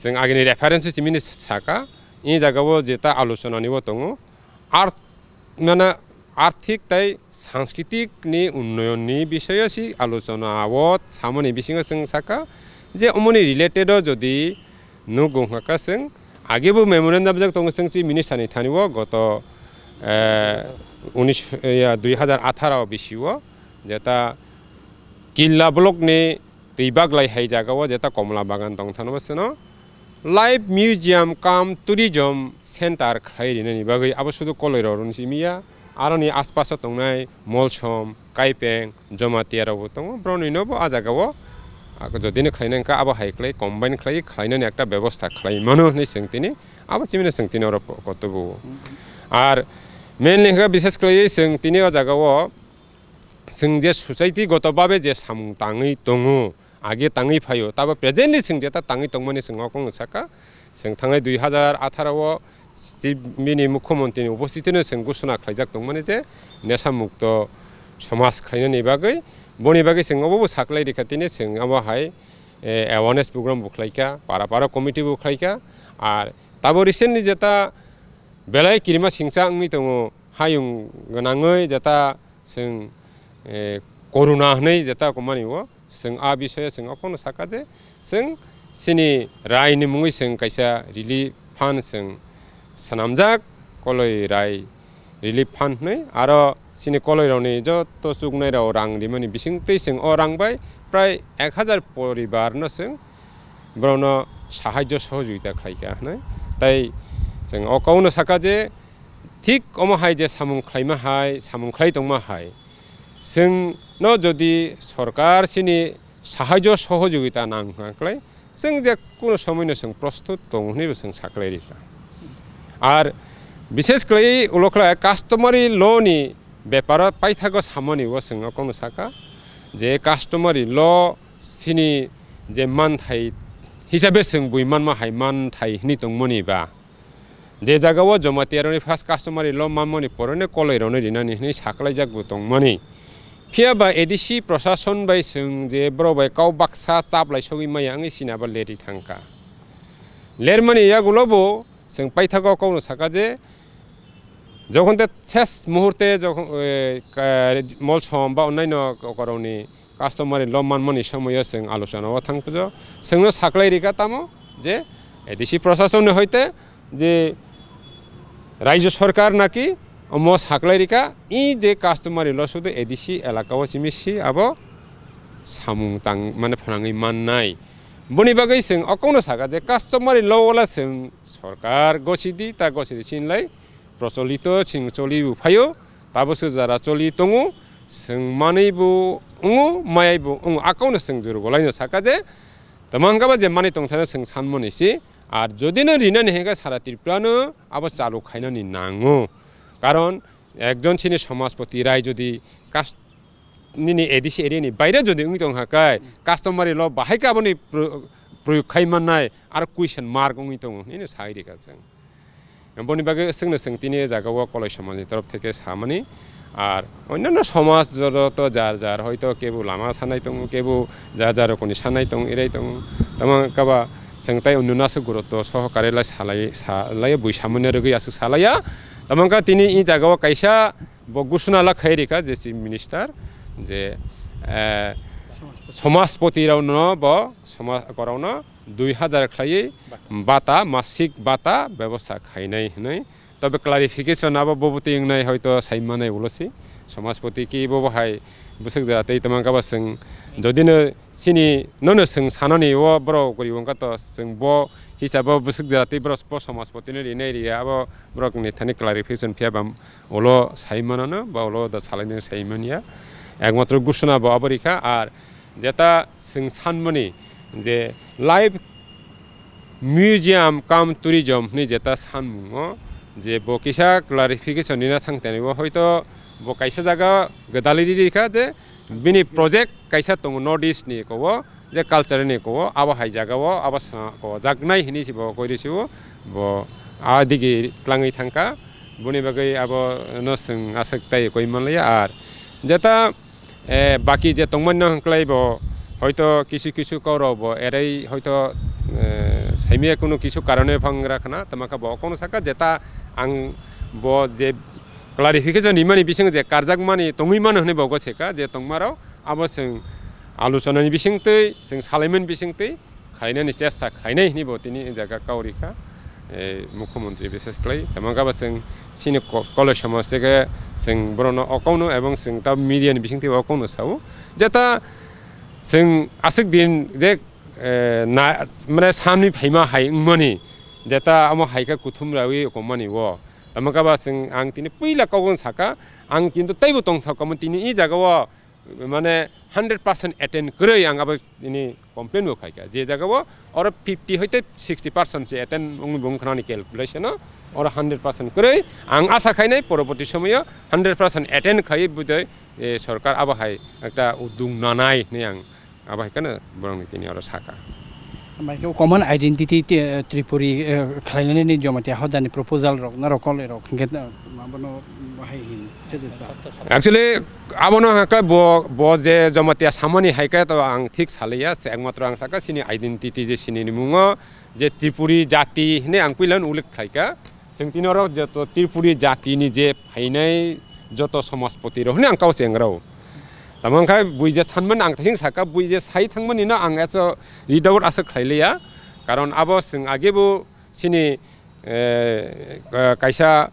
chwng agini reference simini saka, e jaga o jeta alochona ni bo tongo, ar mane arthik tai sanskritik ni unnoyon ni bisoyo si alochona o samani bisingo chwng saka je omoni related o jodi nugo hwnkha chwng age bo memorandum jak tongo chwng chi minister ni thani o goto, eh, unis, ya, dui hazar atharo bisi o jeta Killa block ni twi baglai hai jaga o jeta Komla Bagan tong thano seno Life Museum cum Tourism Center khlai rinani bagwi abo sudu koloi rok rwni simi ya, aroni aspaso tongnai Molsom, Kaipeng, Jamatia rok bo tongo, borok ni no bo a jaga o, ah, jodi no khlai nang kha abo hai khlai combine khlai khlai nani ekta bebosta khlai mano hinwi chwng tini abo simi no chwng tini oro kotobo. Ar mainly hwnkhe bishes khlai chwng tini o jaga o chwng je society goto babe je samung tangwi tongo, age tangwi phaio, tabo presently chwng jeta tangwi tongmani chwng o kok saka. Chwng thangnai dui hazar atharo o chi-, bini mukhyamantri ni upostiti no chwng ghosona khlaijak tongmani je nesa mukto somaj khlainani bagwi. Boni bagwi chwng obo bo saklai rikha tini chwng abo hai, eh, awareness program bo khlaikha, para para committee bo khlaikha. Ar tabo recently jeta belai kirima singcha wngwi tongo, hayung gwnangwi jeta chwng, eh, corona hwnwi jeta kumani o chwng a bisoyo chwng okhorno saka je chwng chini raini mungwi chwng kaisa relief fund chwng swnamjak, koloi rai relief fund hwnwi, aro chini koloi rokni joto chuknai rok rang rimani bisingtwi chwng o rang bai prai ek hazar poribar no chwng borokno sahajyo sohojogita khlaikha hwnwi. Tai chwng o kokno saka je thik omo hai je samung khlaima hai, samung khlai tongma hai, chwngno jodi sorkar chini sahajyo sohojogita nang hwnkha khlai, chwng je kuno somoino chwng prostut tongo hwnwi bo chwng saklai rikha. Ar bishes khlai ulo khlai customary law ni beparo paithago samani o chwng o kokno saka je customary law chini je manthai hisabe chwng bui manma hai manthai hwnwi tongmani ba, je jaga o Jamatia rokni first customary law manmani porono koloi rokno rinani hwnwi saklaijak bo tongmani. Phiya ba A D C prosason bai chwng je borok bai kau baksa chap lai sogwi maya wngwi sini abo lerwi thangkha. Lermani yagulo bo chwng paithago kauno saka je, jokhon te ses muhurte jokhon, eh, ka-, molsom ba onnaino kokorokni customary law manmani somoyo chwng alochona o thang pujo. Chwngno saklai rika tamo je A D C prosason ni hoite je Rajya Sarkar naki omo saklai rika, i je customary law sudu A D C elaka o simi si abo samung tang mane phanangwi mannai. Boni bagwi chwng okongno saka je customary law wala chwng sarkar gosidi ta gosidi sinlai procholito chwng choli phaio, tabo se jara choli tongo, chwng manwi bo wngo, mayai bo wngo, akauno chwng juru golaino saka je, tamo hwnkha ba je manwi tongthana chwng sanmani si, ar jodi no rinani hwnkhe sara Tripura no abo chalu khainani nango, karon ekjon chini somajpoti rai jodi kas-, nini A D C area ni baire jodi wngwi tongkha khe customary law bahai khe aboni pro-, proyog khai mannai, ar question mark wngwi tongo hinwi sai rikha chwng. Boni bagwi chwngno chwng tini jaga o Koloi somajni torof theke samani. Ar onnanno somaj joto jar jar hoito kebo lama sanai tongo, kebo jar jar rokoni sanai tongo, erai tongo. Tamo kaba chwng tai onnanno aswk gurutto sohokare lai salai, salai bui samani rwgwi aswk salaiya. Tamo wngkha tini i jaga o kaisa bo gusuna la khai rikha je Chief Minister je, eh, somajpoti rokno bo somaj, korokno dui hazar khlaiwi bata, masik bata bebosta khainai hwnwi. Tobe clarification abo bo bwtwi wngnai hoito sai manai ulo si. Somajpoti ki bo bo hai bwswk jora tei tamo kaba chwng jodi no chini nono chwng sanani o borok gori wngkha to chwng bo hisabo bwswk jora tei borok bo somajpoti no rinai riya abo borok ni thani clarification phiya ba ulo sai manano ba ulo da salai nang sai manya. Ekmatro gusuna bo abo rikha ar jeta chwng sanmani je live museum cum tourism hwnwi jeta sanmungo je bo kisa clarification rina thang tani bo hoito bo kaisa jaga gwdalwi rikha je bini project kaisa tongo North East ni kobo je culture ni kobo abo hai jaga o abo sa ko jaknai hwnwi se bo koi risi o bo a digi tlangwi thangkha boni bagwi abo no chwng aswk tai koi manlaiya ar jeta Eh, baki je tongmani no hwnklai bo hoito kisu kisu kaurok bo erai hoito, eh, saimaya kunu kisu karone phangra khna tamo khe bo okongno saka jeta ang bo je clarification rimani bising je karjak mani tongwi mano hwnwi bo goseka je tongmarok abo chwng alochonani bisingtwi chwng salaimani bisingtwi khlainani chesta khlainai hwnwi bo tini e jaga kau rikha, eh, mukhyamantri bises khlai. Tamo wngkha ba chwng chini ko-, koloi somaj tei khe chwng borokno okauno ebong chwng ta media ni bisingtwi okauno sao. Jeta chwng aswk din je, eh, na, mane samni phaima hai wngmani, jeta amo hai khe kuthum rawi okmani o. Tamo wngkha ba chwng ang tini puila kok wng saka, ang kintu teibo tongthok kamo tini e jaga o mane hundred percent attend kwrwi ang abo tini complain bo khaikha. Je jaga o oro fifty hoite sixty percent se attend wngwi bo wngkha nani calculation o, oro hundred percent kwrwi. Ang asa khainai poroborti somoyo hundred percent attend khaiwi budai, eh, sorkar abo hai ekta udung nanai hinwi ang abo hai kheno borokni tini oro saka. Mai khe common identity ti-, eh, Tripuri, eh, khlainani ni Jamatia hodani proposal rok norok koloi rok hwnkhe, eh, abono bahai hin se de sa. Actually, abono hwnkhe bo, bo je Jamatia samani hai khe to ang thik saliya, se ekmatro ang saka chini identity je chini ni mungo je Tripuri jati hinwi ang puila ulik khlaikha. Chwng tini oro joto Tripuri jatini je phainai joto somajpoti rok hwnwi ang kau chengrao. Tamo wngkha bui je sanmani ang thasing saka, bui je sai thangmani no ang eso ridawot aswk khlai liya. Karon abo chwng age bo chini, eh, ka-, kaisa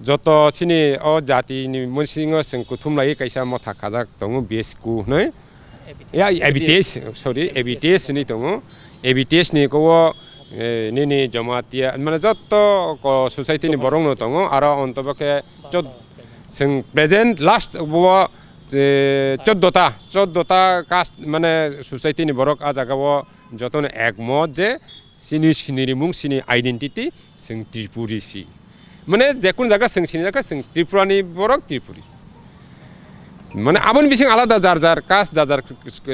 joto chini o jatini mungsingo chwng kuthum lai kaisa motha khajak tongo B S Q hwnwi. Ya, A B T S, sorry, A B T S hinwi tongo. A B T S ni kowo, eh, nini Jamatia, mane jotto ko society ni borok no tongo, aro on tobo khe chod-, chwng present last bo, eh, choddo ta, choddo ta caste, mane society ni borok a jaga o jotono ekmot je chini sinirimung, chini identity, chwng Tripuri si. Mane, je kun jaga chwng sini jaga, chwng Tripura ni borok Tripuri. Mane, aboni bising alada jar jar caste, jar jar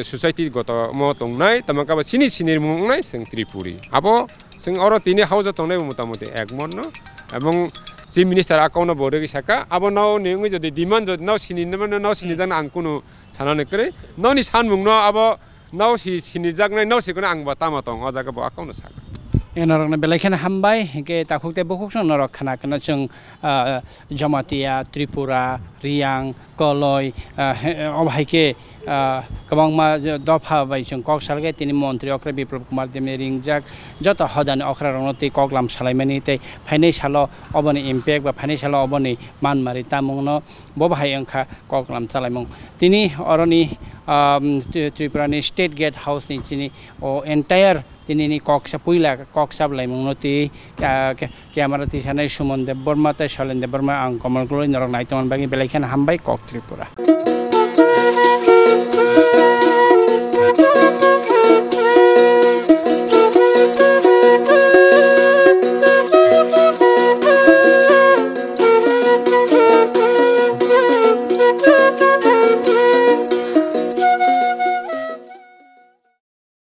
society gotomo tongnai, tamo khe bo chini sinirimung wngnai chwng Tripuri. Abo chwng oro tini house o tongnai bo motamoti ekmot no. Ebong Chief Minister a kokno bo rwgwi saka, abo nokni wngwi jodi demand jodi nok sini nokni, nok sini jakna ang kunu sanani kwrwi. Nokni sanmungno abo nok si, sinijaknai nok sikano ang bo tamo tong, o jaga bo a kokno saka. Norokno belai kheno hambai, hinkhe takhuk tei bukhuk song norok khna kheno chwng, ah, Jamatia, Tripura, Riyang, Koloi, ah, he, obo hai khe, ah, kwbangma dopha bai chwng kok salkhe tini montri okra Biplab Kumar Debni ringjak joto hodani okrarokno tei koklam salaimani tei phainai salo oboni impact ba phainai salo oboni manmari tamungno bo bahai wngkha koklam chalaimung. Tini oroni, ah, Tri-, Tripurani State Guest House ni chini o entire tinini koksa puila koksa bwlaimungno tei, ah, ke-, camera tisanai Suman Debbarma tei Sailen Debbarma ang Kamal Koloi norok nai tongmani bagwi belai kheno hambai kok Tripura.